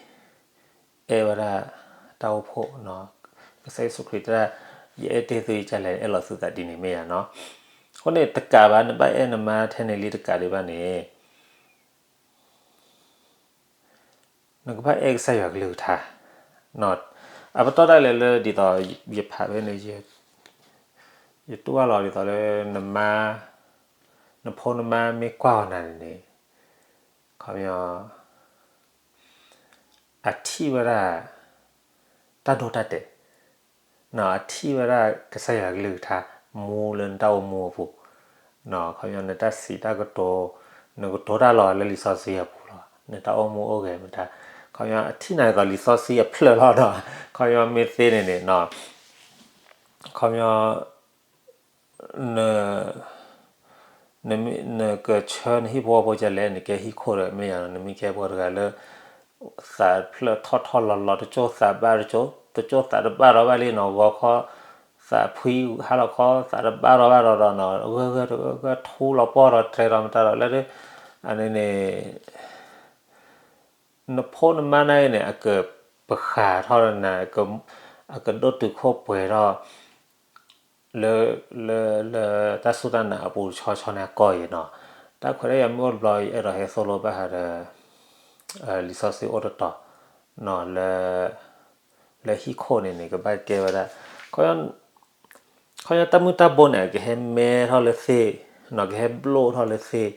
အဲၣ်ဝဲဒၣ်တၢ်အိၣ်ဖှိၣ်နီၤ. ကစၢ်ယ့ၣ်ၡူးခရံာ်တဲဒၣ် ယအဲၣ်တ့ၢ်သုယကလဲၣ် အဲၣ်လီၤသုသးဒ်န့ၣ်မ့ၢ်ဧါနီၤ. အဃိန့ၣ် တကးဘၣ် နဘၣ်အဲၣ်နမါထဲန့ၣ်လံတကးဒံးဘၣ်န့ၣ် နကဘၣ်အဲၣ်ကစၢ်ယွၤကလုၢ်ကထါ. အပတီၢ်ဒၣ်လဲာ်လၢဒ်သိး ယဖးဖဲန့ၣ် ယတူၢ်ဘၣ်လီၤဒ်သိးလၢ နမါ နဖိနမါမ့ၢ်ကွၢ်အီၤနၤန့ၣ်န့ၣ် ခီပညီ အထံၣ်ဝဲဒၣ် တၢ်ဒိတၢ်တဲာ် အထံၣ်ဝဲဒၣ်ကစၢ်ယွၤကလုၢ်ကထါ မူလၢနတၢ်အိၣ်မူအပူၤ, ခီပညီနတၢ်စံးတၢ်ကတိၤ နကတိၤတၢ်လီၤလၢလံာ်စီဆှံအပူၤလီၤ. နတၢ်အိၣ်မူအိၣ်ဂဲၤမတၤ, ခီပညီအထံၣ်နၤဒ်သိးလံာ်စီဆှံအဖျၢၣ်လီၤဒီး ခီပညီမ့ၢ်သ့န့ၣ်န့ၣ် ခီပညီ န နကဆၢနဟံၣ်ဖိဃီဖိကလဲၣ်, နကဲဟံၣ်ခိၣ်ဒီးမ့ၢ်ယၤနီၤ, နမ့ၢ်ကဲပှၤတဂၤလၢ သးဖျၢၣ်ထီၣ်ထီၣ်လီၤလီၤ တကၠိၢ်သးဘၣ်တကၠိၢ်, တကၠိၢ်သးတဘၣ်ဒီးဘၣ်လံနီၤ, ဂီၤခီ သးဖှံဟါလီၤခီ သးတဘၣ်ဒီးဘၣ်ဒီးနီၤ, ဂၢၢ်ဂၢၢ်တဂၢၢ်ဂၢၢ် ထူလီၤပှီၢ်ဒီးတြဲၤဒီးမတၤဒီးလၢ အန့ၣ်န့ၣ် နဖိနမါန့ၣ်န့ၣ် အကပဃးထီၣ်နၤ, အကဒိၣ်တုာ်ခိၣ်ပှဲၤထီၣ် လၢ လၢ လၢတၢ်စူၢ်တၢ်နာ်အပူၤတဆီဆီန့ၣ်အကီၢ်အံၤနီၤ. တၢ်ခွဲးတၢ်ယာ်မ့ၢ်အိၣ်တဘျီ ယအဲၣ်ဒိးဟဲသိၣ်လိဘၣ်ဃးဒီး လံာ်စီဆှံအိၣ်တတီၤနီၤ လၢ လၢဟံၣ်ခိၣ်န့ၣ်န့ၣ် ကဘၣ်ကဲဝဲဒၣ် ခီပညီတၢ်မုၢ်တၢ်ဘိန့ၣ် ကဟဲမဲထီၣ်လၢသ့ၣ်နီၤ, ကဟဲဘျိၣ်ထီၣ်လၢသ့ၣ်,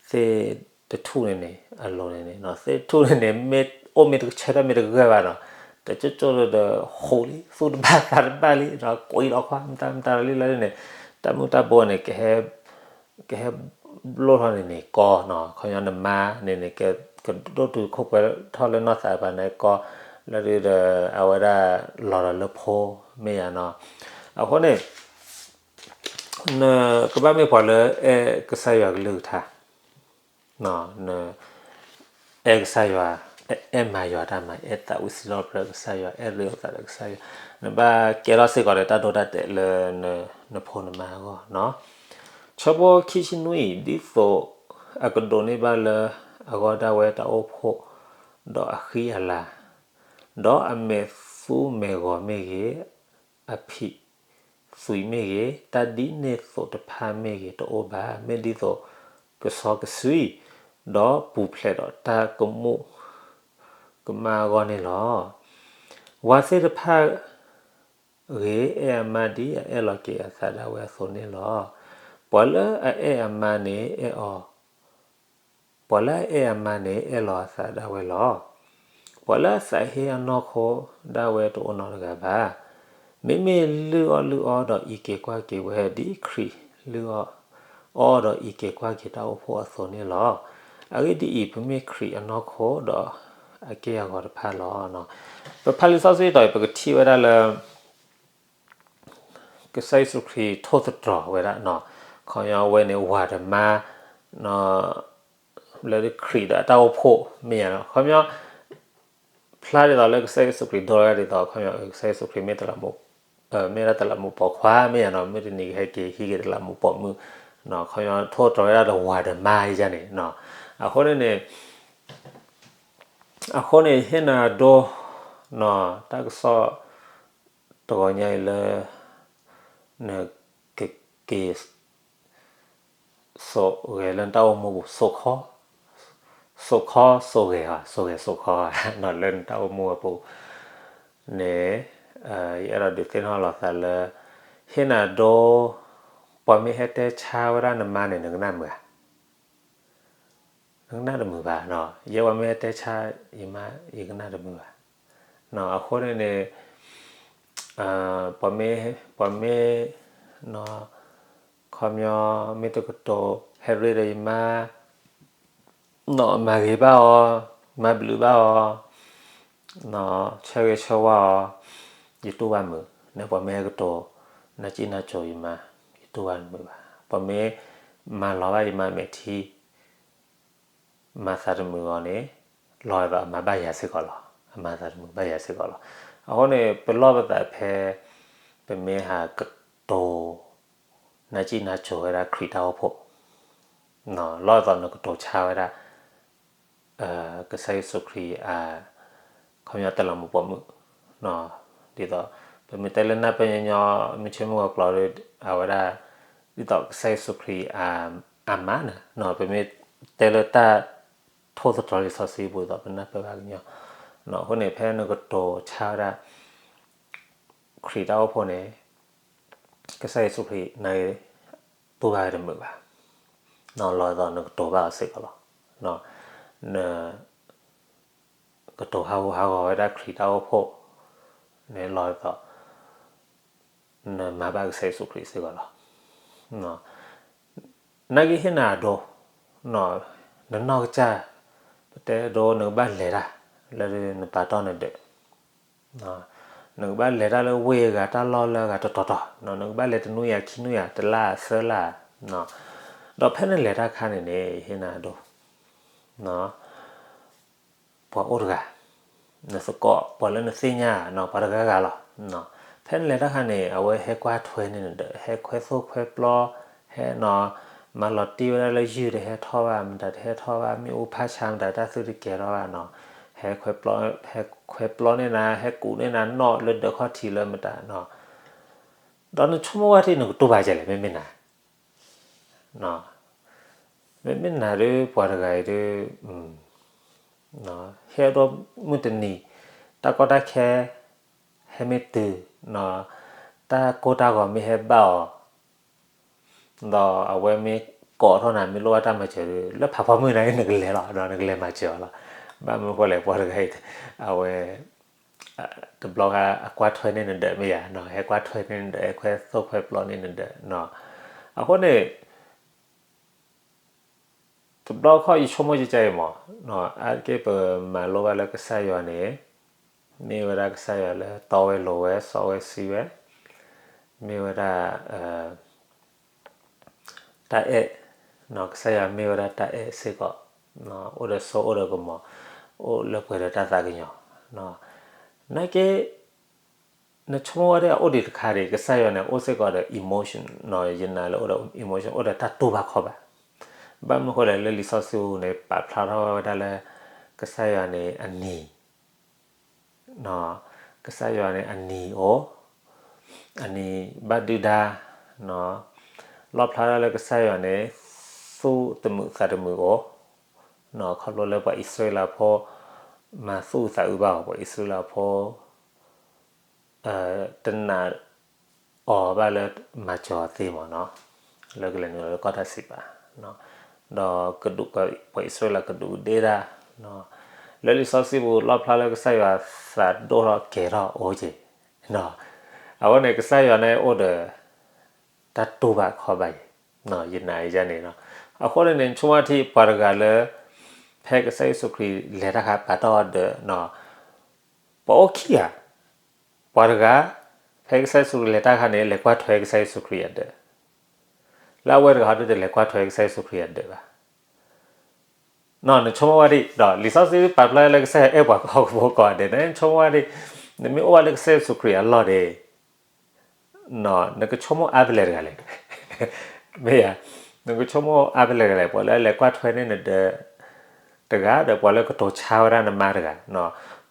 သ့ၣ်တထူၣ်န့ၣ်န့ၣ် အလိၤန့ၣ်န့ၣ် သ့ၣ်တထူၣ်န့ၣ်န့ၣ် မ့ၢ်အိၣ်မ့ၢ်တဆၢထၢၣ်မ့ၢ်တဂၢၢ်ဘၣ်နီၤ, တကၠိၢ်ကၠိၢ်ဒီးဃိးလံ သူၣ်တဘၣ်သးတဘၣ်လံဒီး ကွံာ်လီၤခွါ မတၤမတၤလီၤလံလၢန့ၣ် တၢ်မုၢ်တၢ်ဘိန့ၣ် ကဟဲဘျိၣ်ထီၣ်န့ၣ်န့ၣ်ကီနီၤ, ခီပညီနမါန့ၣ်န့ၣ် ကဒိၣ်တုာ်ခိၣ်ပှဲၤထီၣ်လၢနီၢ်သးပၤန့ၣ်ကီ, လၢဒုဒီး အဝဲဒၣ်လီၤဒီးလၢဖိမ့ၢ်ယၤနီၤ. အဃိန့ၣ် နကဘၣ်မ့ၢ်ပှၤလၢအဲၣ်ကစၢ်ယွၤကလုၢ်ကထါ အဲၣ်ကစၢ်ယွၤ, အဲၣ်မၤယွၤတၢ်မၤ, အဲၣ်သးဝံၣ်စံးထီၣ်ပတြၢၤကစၢ်ယွၤ, အဲၣ်ရ့လိာ်သးဒီးကစၢ်ယွၤ, နဘၣ်ကဲထီၣ်စ့ၢ်ကီးဒီးတၢ်ဒိတၢ်တဲာ်လၢ နဖိနမါအဂီၢ်နီၤ. ဆၢဖိခံဆံနွံအံၤ ဒ်သိးအကဒိးန့ၢ်ဘၣ်လၢအဂီၢ်ဒၣ်ဝဲတၢ်အိၣ်ဖှိၣ်, ဒီးအဃံအလၤ, ဒီးအမဲာ်သူမဲာ်ဂီၤမ့ၢ်ဂ့ၤ, အဖံးသွံးမ့ၢ်ဂ့ၤ, တၢ်ဒ်န့ၣ်သိးတဖၣ်မ့ၢ်ဂ့ၤတအိၣ်ဘၣ်, မ့ၢ်ဒ်သိးကစီကဆှံ, ဒီးပူၤဖျဲးဒီးတၢ်ကမူၣ်ကမၣ်အဂီၢ်န့ၣ်လီၤ. ဝၤသ့ၣ်တဖၣ်ဂ့ၤ အဲၣ်အမါဒ်အအဲၣ်လီၤက့ၤအသးဒၣ်ဝဲအသိးန့ၣ်လီၤ. ပှၤလၢအအဲၣ်အမါန့ၣ်အဲၣ်အီၤ ပှၤလၢအအဲၣ်အမါန့ၣ် အဲၣ်လီၤအသးဒၣ်ဝဲလီၤ. ပှၤလၢအသးဟ့အနီၢ်ခိဒၣ်ဝဲတအိၣ်နီတဂၤဘၣ်. မ့မ့ၢ်လုၢ်အီၣ်လုၢ်အီဒီးအံးက့ၤကွၢ်က့ၤဝဲ ဒ်ခရံာ်လုၢ်အီၣ် အီဒီးအံးက့ၤကွၢ်က့ၤတၢ်အိၣ်ဖှိၣ်အသိးန့ၣ်လီၤ. အဂ့ၢ်ဒ်အံၤ, ပမ့ၢ်ခရံာ်အနီၢ်ခိဒီးအက့ၢ်အဂီၤတဖၣ်လီၤ. ပဖးလံာ်စီဆှံတီၤအံၤ ပကထံၣ်ဝဲဒၣ်လၢ ကစၢ်ယ့ၣ်ၡူးခရံာ်ထိၣ်သတြီၤဝဲဒၣ်, ခီပညီအဝဲန့ၣ် ဝၤဒီးမါ လၢခရံာ်ဒီးအတၢ်အိၣ်ဖှိၣ်မ့ၢ်ယၤနီၤ, ခီပညီ ဖျါဒ်သိးလၢကစၢ်ယ့ၣ်ၡူးခရံာ်ဒိလီၤဒ်သိး ခီပညီ ကစၢ်ယ့ၣ်ၡူးခရံာ်မ့ၢ်တလးမူး, မ့ၢ်ဒၣ်တလးမူးပိာ်ခွါမ့ၢ်ယၤနီၤ, မ့ၢ်တနံၤကဟဲက့ၤဟံးက့ၤတလးမူးပိာ်မုၣ်, ခီပညီထိၣ်သတြီၤဝဲဒၣ်ဒီးဝၤဒီးမါယၤန့ၣ်, အဃိန့ၣ်န့ၣ် အဃိန့ၣ် ဟ့ၣ်နၤဒိ တၢ်ကစီၣ်တဂီၤညါအံၤလၢ နကက့ၤ စိာ်ဂဲၤလၢနတၢ်အိၣ်မူပူၤ, စိာ်ခီစိာ်ဂဲၤဧါ, စိာ်ဂဲၤစိာ်ခီဧါ, လၢနတၢ်အိၣ်မူအပူၤန့ၣ် ယအဲၣ်ဒိးဒုးသ့ၣ်နီၣ်လီၤသးလၢ ဟ့ၣ်နၤဒိ ပှၤမ့ၢ်ဟဲတဲဆါဝဲဒၣ်နမါန့ၣ် နကနၣ်မုာ်ဧါ. နကနၣ်တမုာ်ဘၣ်, ယဲပှၤမ့ၢ်ဟဲတဲဆါယမါ ယကနၣ်တမုာ်ဘၣ်. အဃိန့ၣ်န့ၣ် ပှၤမ့ၢ်, ပှၤမ့ၢ်, ခီပညီ, မ့ၢ်တကတိၤဟဲရ့ဒီးယမါ, မၤဂ့ၤဘၣ်အီၤ, မၤဘျုးဘၣ်အီၤ, ဆၢဂ့ၤဆၢဝါအီၤ, ယတူၢ်ဘၣ်မုာ်, န့ၣ်ပှၤမ့ၢ်ဟဲကတိၤ, နၤစံၣ်နၤစိၤယမါ, ယတူၢ်ဘၣ်မုာ်ဘၣ်. ပှၤမ့ၢ်မၤလီၤဘၣ်ယမါမဲာ်ထံ မၤသးတမုာ်အီၤန့ၣ်, လီၤဒ်သိးအမၤဘၣ်ယၤစ့ၢ်ကီးလီၤ. အမၤသးတမုာ်ဘၣ်ယၤစ့ၢ်ကီးလီၤ. အဃိန့ၣ် ပလီၢ်ပသးဖဲ ပမ့ၢ်ဟးကတိၤ နၤစံၣ်နၤစိၤဝဲဒၣ်ခရံာ်တၢ်အိၣ်ဖှိၣ်, လီၢ်ဒ်သိးနကတိၤဆါဝဲဒၣ် ကစၢ်ယ့ၣ်ၡူးခရံာ်အ, ခီပညီတၢ်လီၤမုာ်ပိာ်မုၣ်, ဒ်သိး ပမ့ၢ်တဲလၢနၢ်ပၢၢ်ညီညီ မ့ၢ်ဆ့မုၢ်ဂီၤကျိာ်ဒီး အဝဲဒၣ် ဒ်သိးကစၢ်ယ့ၣ်ၡူးခရံာ်အ, အမါန့ၣ်, ပမ့ၢ်တဲလၢတၢ်ထိၣ်သတြီၤလံာ်စီဆှံပူၤဒ်သိး ပနၢ်ပၢၢ်ဘၣ်ကညီ, အဃိန့ၣ် ဖဲနကတိၤဆါဝဲဒၣ် ခရံာ်တၢ်အိၣ်ဖှိၣ်န့ၣ် ကစၢ်ယ့ၣ်ၡူးခရံာ်န့ၣ် တူၢ်ဘၣ်ဝဲတမုာ်ဘၣ်, လီၤဒ်သိးနကတိၤဘၣ်အီၤစ့ၢ်ကီးလီၤ. န ကတိၤဟးဂူာ်ဟးဂီၤဝဲဒၣ်ခရံာ်တၢ်အိၣ်ဖှိၣ်န့ၣ် လီၤဒ်သိး နမၤဘၣ်ကစၢ်ယ့ၣ်ၡူးခရံာ်စ့ၢ်ကီးလီၤ. နာ်က့ဟ့ၣ်နၤအဒိ, နနီၢ်ကစၢ်, ပတဲအဒိ နကဘၣ်လဲၤတၢ်လၢနပာ်တီၢ်နဒၢး, နကဘၣ်လဲၤတၢ်လၢဝ့ၢ်အဂၤ တၢ်လီၢ်လၢအဂၤတတီၤတီၤ, နကဘၣ်လဲၤတနွံယၤခံနွံယၤ တလါသၢလါ, ဒီးဖဲနလဲၤတၢ်ခါန့ၣ်န့ၣ် ဟ့ၣ်နၤအဒိ ပှၤအိၣ်တဂၤ, နသကိးပှၤလၢနသ့ၣ်ညါနီၤ ပှၤတဂၤဂၤလီၤ. ဖဲနလဲၤတၢ်ခါန့ၣ် အဝဲဟဲကွၢ်ထွဲန့ၢ်နဒၢး, ဟဲခွဲသိၣ်ခွဲပျီ, ဟဲနီၤ, မၤလီၤတံၢ်ဝဲဒၣ်လၢယုၢ်တဟဲထီၣ်ဘၣ်, မတၤတဟဲထီၣ်ဘၣ်, မ့ၣ်အူဖးဆါမတၤတၢ်သုတကဲထီၣ်ဘၣ်နီၤ, ဟဲခွဲပျီ, ဟဲခွဲပျီန့ၢ်နၤ, ဟဲကူးန့ၢ်နၤနီၣ်လၢဒၢးခီၣ်ထံးလၢမတၤနီၤ, ဒီးနဆိကမိၣ်ဝဲဒၣ်နကတူၢ်ဘၣ်ကလဲၣ် မ့မ့ၢ်နၤ မ့မ့ၢ်နၤဒုး ပှၤတဂၤအံၤဒုး ဟဲဒိၣ်မုၢ်တနံၤ, တၢ်ကီတၢ်ခဲ ဟဲမ့ၢ်တုၤ, တၢ်ကိၢ်တၢ်ဂီၤမ့ၢ်ဟဲဘၣ်အီၤ, ဒီးအဝဲမ့ၢ်ကိးထီၣ်နၤ မ့ၢ်လိၣ်ဘၣ်တၢ်မၤစၢၤဒုး လၢဖးဖီမုၢ်နၤအံၤ နကလဲၤလီၤ, နကလဲၤမၤစၢၤအီၤလီၤ. ဘၣ်မနုၤဃိလဲၣ် ပှၤတဂၤအံၤ အဝဲ တဘျီခါအကွၢ်ထွဲန့ၢ်နဒၢးမ့ၢ်ယၤ, ဟဲကွၢ်ထွဲန့ၢ်နဒၢး, ဟဲခွဲသိၣ်ခွဲပျီန့ၢ်နဒၢး. အဃိန့ၣ် တဘျီခီယဆိကမိၣ်ကကဲအံၤမး, အါတက့ၢ်ပမၤလိဘၣ်လၢကစၢ်ယွၤန့ၣ် မ့ၢ်ဝဲဒၣ်ကစၢ်ယွၤလၢတီဝဲလိၤဝဲ စီဝဲဆှံဝဲ, မ့ၢ်ဝဲဒၣ် တၢ်အဲၣ်, ကစၢ်ယွၤမ့ၢ်ဝဲဒၣ်တၢ်အဲၣ်စ့ၢ်ကီး, အိၣ်ဒီးစိအိၣ်ဒီးကမီၤ, အိၣ်လၢပှဲၤဒီးတၢ်သးကညီၤ. နာ်က့ နဆိကမိၣ်ဝဲဒၣ်အအိၣ်ဒံးတခါဒံး ကစၢ်ယွၤန့ၣ် အိၣ်စ့ၢ်ကီးဒီး emotion, ယနာ်လၢအိၣ်ဒီး emotion အိၣ်ဒီးတၢ်တူၢ်ဘၣ်ခီၣ်ဘၣ်. ဘၣ်မနုၤဃိလဲၣ် လၢလံာ်စီဆှံပူၤန့ၣ် ပာ်ဖျါထီၣ်ဝဲဒၣ်လၢ ကစၢ်ယွၤန့ၣ်အနံၤ ကစၢ်ယွၤန့ၣ်အနံၤအိၣ်, အနံၤဘၣ်ဒုၣ်ဒါ, လီၣ်ဖျါထီၣ်လၢကစၢ်ယွၤန့ၣ် သူၣ်တမုာ်သးတမုာ်အိၣ်, ခီဖျိလၢပှၤအံၣ်စရ့လးဖိ မၤသူၣ်အုးသးအုးဘၣ်အီၤ, ပှၤအံၣ်စရ့လးဖိ တနာ်အီၤဘၣ်လၢမၤစၢၤအီၤသ့မးနီၤ, လၢကလဲၤနုာ်လီၤလၢကီၢ်တၢ်စံးပာ်, ဒီးကဒုးပှၤအံၣ်စရ့လးကဒူးကဒ့တၢ်, လၢလံာ်စီဆှံပူၤလီၣ်ဖျါလၢကစၢ်ယွၤသးဒိၣ်ထီၣ်ကဲၤထီၣ်အိၣ်က့ၤ, အဃိန့ၣ် ကစၢ်ယွၤန့ၣ်အိၣ်ဒီး တၢ်တူၢ်ဘၣ်ခီၣ်ဘၣ်အံၤ, ယနာ်ယဲန့ၣ်, အဃိန့ၣ်န့ၣ် ဆိကမိၣ်ထံပှၤတဂၤလၢ ဖဲကစၢ်ယ့ၣ်ၡူးခရံာ်လဲၤတၢ်ခါပာ်တီၢ်အီၤဒီး ပှၤအိၣ်ခံဂၤ, ပှၤတဂၤ ဖဲကစၢ်ယ့ၣ်ၡူးခရံာ်လဲၤတၢ်ခါန့ၣ် လဲၤကွၢ်ထွဲကစၢ်ယ့ၣ်ၡူးခရံာ်အဒၢး, လၢအဝဲတဂၤဟီဒုးတလဲၤကွၢ်ထွဲကစၢ်ယ့ၣ်ၡူးခရံာ်အဒၢးဘၣ်. နဆိကမိၣ်ဝဲဒၣ်ဒီး လံာ်စီဆှံပာ်ဖျါလၢကစၢ်ယွၤအဲၣ်ပှၤဟီၣ်ခိၣ်ဖိကိးဂၤဒဲး, နဆိကမိၣ်ဝဲဒၣ် နမ့ၢ်အိၣ်ဘၣ်လၢကစၢ်ယ့ၣ်ၡူးခရံာ်အလီၢ်န့ၣ် နကဆိကမိၣ်အါဖဲလဲၣ်တဂၤလဲၣ်, မ့ၢ်ဧါ, နကဆိကမိၣ်အါဖဲလဲၣ်တဂၤလဲၣ်, ပှၤလၢလဲၤကွၢ်ထွဲန့ၢ်နဒၢးတဂၤ ဒီးပှၤလၢကတိၤဆါဝဲဒၣ်နမါတဂၤ,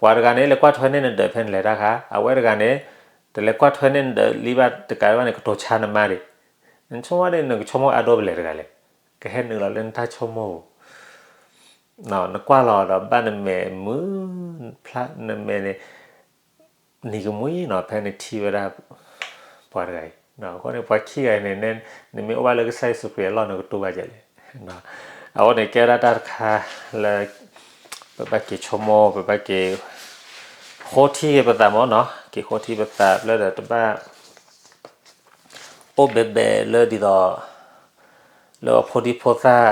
ပှၤတဂၤန့ၣ် လဲၤကွၢ်ထွဲန့ၢ်နဒၢးဖဲနလဲၤတၢ်ခါ, အဝဲတဂၤန့ၣ် တလဲၤကွၢ်ထွဲန့ၢ်နဒၢးလံဘၣ်တကးဘၣ်န့ၣ် ကတိၤဆါနမါဒံး, နဆိကမိၣ်ဝဲဒၣ် နကဆိကမိၣ်အါဒိၣ်ဖဲလဲၣ်တဂၤလဲၣ်, ကဟဲနုာ်လီၤလၢနတၢ်ဆိကမိၣ်ပူၤ နကွၢ်လီၤဒီးဘၣ်နမဲာ်မုာ်ဖျါ နမဲာ်န့ၣ် နံၤကမှံနီၤ ဖဲနထံၣ်ဝဲဒၣ် ပှၤတဂၤအံၤ, အဃိန့ၣ် ပှၤခံဂၤအံၤန့ၣ် နမ့ၢ်အိၣ်ဘၣ်လၢကစၢ်ယ့ၣ်ၡူးခရံာ်အလီၢ် နကတူၢ်ဘၣ်ဒ်လဲၣ်. အဃိန့ၣ် ကဲဝဲဒၣ်တၢ်တခါလၢ ပဘၣ်က့ၤဆိကမိၣ် ပဘၣ်က့ၤ ဃိထံက့ၤပသးမ့ၢ်နီၤ, က့ၤဃိထံပသးဖျၢၣ်ဒီးတဘၣ် အိၣ်ဘဲဘဲလၢဒ်သိး လၢအဖိဒံဖိသၣ်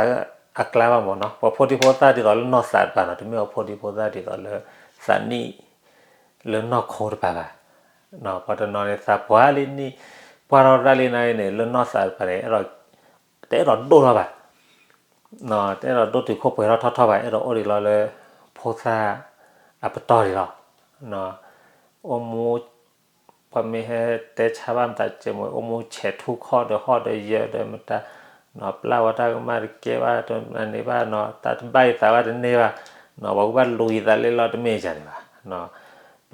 အကျါဘၣ်မ့ၢ်နီၤ, ပှၤဖိဒံဖိသၣ်ဒ်သိးလၢနီၢ်သးတပၤနီၤ, တမ့ၢ်အဖိဒံဖိသၣ်ဒ်သိးလၢ သးနံၣ် လၢနီၢ်ခိတပၤဘၣ်. ပှၤတနီၤန့ၣ် သးပှၢ်လံနံၣ် ပှၢ်ထီၣ်ရၣ်လံနၤအံၤန့ၣ် လၢနီၢ်သးတပၤန့ၣ် တအဲၣ်ဒိးဒိၣ်ထီၣ်ဘၣ်, တအဲၣ်ဒိးဒိၣ်တုာ်ခိၣ်ပှဲၤထီၣ်ထီထီၣ်ဘၣ်, အဲၣ်ဒိးအိၣ်ဒံးလီၤလၢ ဖိသၣ်အပတီၢ်ဒံးလီၤ. အိၣ်မူ ပှၤမ့ၢ်ဟဲတဲဆါဘၣ်မတၤစဲးမ့ၢ် အိၣ်မူဆဲးထူၣ်ခီၣ်ဒီးဟီၣ်ဒီးယၢၤဒီးမတၤ, ပျၢ်ဝဲတၢ်ကမၣ်တကဲဘၣ်တနၤန့ၣ်ဘၣ်နီၤ, တၢ်တဘၣ်ယသးဘၣ်တန့ၢ်ဘၣ်, ပှၤကူဘၣ်လူၤယသးလၢလီၤတမ့ၢ်ယၤန့ၣ်ဘၣ်. ပ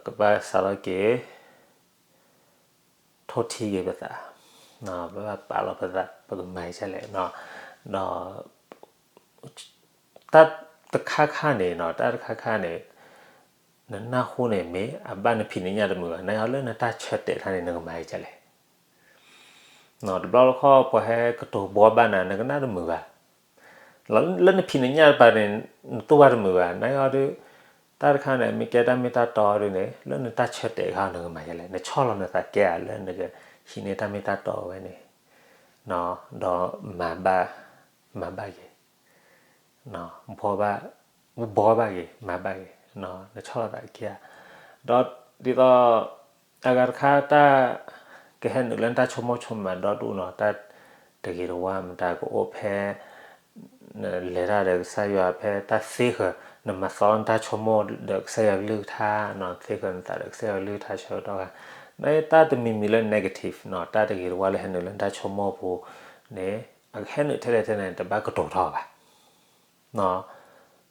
ကဘၣ်စးထီၣ်က့ၤ ထိၣ်ထံက့ၤပသး, ပဘၣ်ပာ်လီၤပသး ပကမၤဒ်လဲၣ်, ဒီး တၢ်တခါခါန့ၣ်နီၤ, တၢ်တခါခါန့ၣ် နနၢ်ဟူန့ၣ်မ့ၢ်အဘၣ်နဖံးနညၣ်တမုာ်ဘၣ်, နယီလၢနတၢ်ဆၢတဲာ်ခါန့ၣ် နကမၤဒ်လဲၣ်. တဘျီတခီၣ်ပှၤဟဲကတိၤဘှီဘၣ်နၤ နကနၣ်တမုာ်ဘၣ်, လၢနဖံးနညၣ်တပၤန့ၣ် နတူၢ်ဘၣ်တမုာ်ဘၣ်, နယီဒုး တၢ်တခါန့ၣ် မ့ၢ်ကဲတၢ်မ့ၢ်တၢ်တီဒုးန့ၣ် လၢနတၢ်ဆၢတဲာ်ခါနကမၤဒ်လဲၣ်, နဆီၣ်လီၤနသးကဲဧါလၢနကဟံးန့ၢ်တၢ်မ့ၢ်တၢ်တီဝဲန့ၣ်, ဒီးမၤဘၣ်, မၤဘၣ်က့ၤ ဘှီဘၣ်, ဘှီဘၣ်က့ၤ မၤဘၣ်က့ၤ, နဆီၣ်လီၤသးကဲဧါ, ဒီးဒ်သိး အဂၤတခါတၢ်ကဟဲနုာ်လၢနတၢ်ဆိကမိၣ်ဆိကမးဒီဒူၣ်နီၤ, တၢ်တဂ့ၤတဝါမတၤကအိၣ်ဖဲ နလဲၤတၢ်ဒီးကစၢ်ယွၤဖဲတၢ်သ့ဃၢၤ, နမၤသီနတၢ်ဆိကမိၣ်ဒီးကစၢ်ယွၤကလုၢ်ကထါ, သ့ဃၢၤနသးဒီးကစၢ်ယွၤကလုၢ်ကထါဆၢကတီၢ်ခါ, နတၢ်တမံၤမံၤလၢ negative နီၤ, တၢ်တဂ့ၤတဝါလၢဟဲနုာ်လၢနတၢ်ဆိကမိၣ်အပူၤန့ၣ် အကဟဲနုာ်ထဲလဲၣ်ထဲလဲၣ်န့ၣ် တဘၣ်ကတိၤထီၣ်ဘၣ်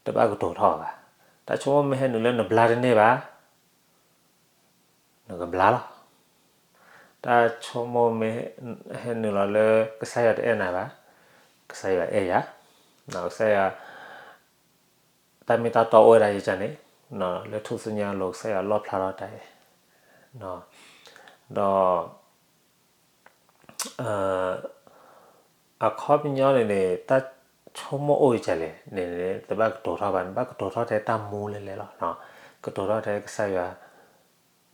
တဘၣ်ကတိၤထီၣ်ဘၣ်. တၢ်ဆိကမိၣ်မ့ၢ်ဟဲနုာ်လၢနဘျါတန့ၢ်ဘၣ်, နကဘျါလီၤ. တၢ်ဆိကမိၣ်မ့ၢ်ဟဲနုာ်လီၤလၢကစၢ်ယွၤတအဲၣ်နၤဘၣ်, ကစၢ်ယွၤအဲၣ်ယၤ, ကစၢ်ယွၤ တၢ်မ့ၢ်တၢ်တီအိၣ်ဝဲဒၣ်ယကန့ၣ်, လၢထူၣ်စုညါအလိၤ ကစၢ်ယွၤလီၣ်ဖျါထီၣ်တၢ်အံၤ, ဒီး အခီပညီန့ၣ်န့ၣ် တၢ်ဆိကမိၣ်အိၣ်ယကလဲၣ်န့ၣ် တဘၣ်ကတိၤထီၣ်ဘၣ်, နဘၣ်ကတိၤထီၣ်ထဲတၢ်မူလဲၤလဲၤလီၤ. ကတိၤထီၣ်ထဲကစၢ်ယွၤ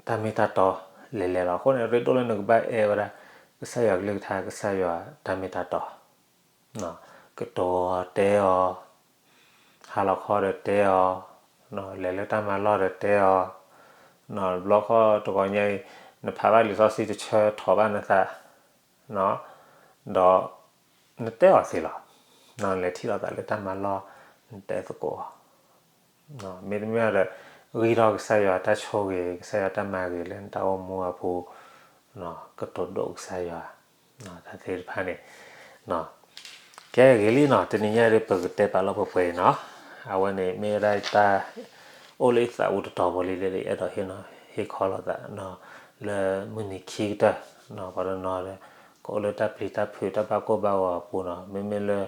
တၢ်မ့ၢ်တၢ်တီလဲၤလဲၤလီၤ. အဃိန့ၣ် ရ့ဒိၣ်လၢနကဘၣ်အဲၣ်ဝဲဒၣ် ကစၢ်ယွၤကလုၢ်ကထါ ကစၢ်ယွၤတၢ်မ့ၢ်တၢ်တီ ကတိၤအီၤတဲအီၤ, ဟါလီၤခီဒီးတဲအီၤ, လဲၤလၢတၢ်မၤလီၢ်ဒီးတဲအီၤ, ဘျီခီတဂီၤညါအံၤ နဖးဘၣ်လံာ်စီဆှံတဆၢထီၣ်ဘၣ်နသး, ဒီးနတဲအီၤသ့လီၤ. လဲၤထံၣ်လိာ်သးလၢတၢ်မၤလီၢ် နတဲသကိးအီၤ မ့တမ့ၢ်ဒီး ဂံၢ်ထီၣ်ကစၢ်ယွၤတၢ်ဆိၣ်ဂ့ၤ ကစၢ်ယွၤတၢ်မၤဂ့ၤလၢနတၢ်အိၣ်မူအပူၤ, ကတိၤဒိၣ်ကစၢ်ယွၤ တၢ်သ့ၣ်တဖၣ်န့ၣ်, ကဲဂ့ၤလံနီၤ, တနံၤညါဒီး ပကတဲပာ်လီၤပှဲၤပှဲၤအံၤနီၤ, အဝဲန့ၣ်မ့ၢ်ဝဲဒၣ်တၢ်အိၣ်လၢယသးပူၤတတီၤဖိလံလၢ အဲၣ်ဒိးဟ့ၣ်ခီလိာ်သး လၢမုၢ်နံၤခံကတၢၢ်, ပှၤတနီၤဒီး ကအိၣ်လၢတၢ်ပျံၤတၢ်ဖုးတၢ်ဘၣ်ကိၢ်ဘၣ်ဂီၤအပူၤနီၤ, မ့မ့ၢ်လၢ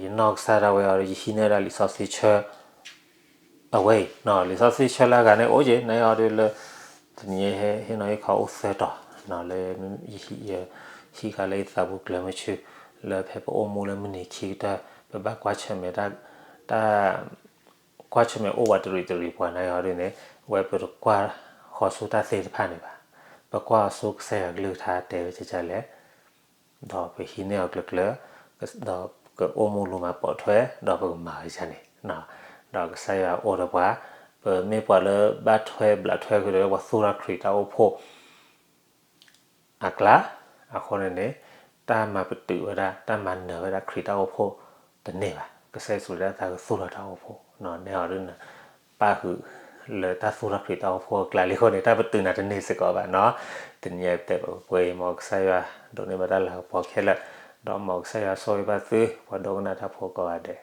ယနီၢ်ကစၢ်ဒၣ်ဝဲအံၤဒီး ယဟံးန့ၢ်ဝဲဒၣ်လံာ်စီဆှံဆၢ အဝဲအံၤ, လံာ်စီဆှံဆၢလၢအဂၤန့ၣ်အိၣ်က့ၤ နအီၤဒ်လၢ တနံၤညါဟ့ၣ်နီၤဟ့ၣ်ခီအိၣ်သၢတီၤ, လၢယဟံးဃာ်လၢယသးပူၤကျၢၤမုဆူ လၢဖဲပအိၣ်မူလၢမုၢ်နံၤခံကတၢၢ် ပဘၣ်ကွၢ်ဆၢၣ်မဲာ်တၢ် တၢ် ကွၢ်ဆၢၣ်မဲာ်အိၣ်ဝဲတရံးတရံးပှၤနအီၤဒ်န့ၣ်, အဝဲပတကွၢ်ဃီၤဆူတၢ်သ့ၣ်တဖၣ်န့ၣ်ဘၣ်, ပကွၢ်ဃီၤဆူကစၢ်ယွၤကလုၢ်ကထါတဲဝဲကကလဲၣ် ဒီးပဟံးန့ၢ်အီၤကျၢၤကျၢၤ, ဒီးကအိၣ်မူလူၤမၤပိာ်ထွဲ ဒီးပကမၤဝဲဒ်န့ၣ်, ဒီးကစၢ်ယွၤအိၣ်ဒီးပှၤ, ပမ့ၢ်ပှၤလၢဘၣ်ထွဲဘျးထွဲဃုာ်ဒီးလၢပှၤသူၣ်ထီၣ်ခရံာ်တၢ်အိၣ်ဖှိၣ် အကျါ, အဃိန့ၣ်န့ၣ် တၢ်မၤပတုာ်ဝဲဒၣ် တၢ်မၤနၢၤဝဲဒၣ်ခရံာ်တၢ်အိၣ်ဖှိၣ်တန့ၢ်ဘၣ်, ကစၢ်ယ့ၣ်ၡူးတၢ်သးကသူၣ်ထီၣ်တၢ်အိၣ်ဖှိၣ်, နအီၤဒ်န့ၣ် ပၣ်ဃုာ်လၢတၢ်သူၣ်ထီၣ်ခရံာ်တၢ်အိၣ်ဖှိၣ်အကျါလံအဃိန့ၣ် တၢ်ပတုာ်နၤတန့ၢ်စ့ၢ်ကီးဘၣ်နီၤ, တနံၤညါတဲပှဲၤပှဲၤအံၤ မ်ကစၢ်ယွၤဒိးန့ၢ်ဘၣ်တၢ်လၤကပီၤခဲလၢာ်, ဒီးမ်ကစၢ်ယွၤဆိၣ်ဂ့ၤဘၣ်သု ပှၤဒိကနၣ်တၢ်ဖိကိးဂၤဒဲး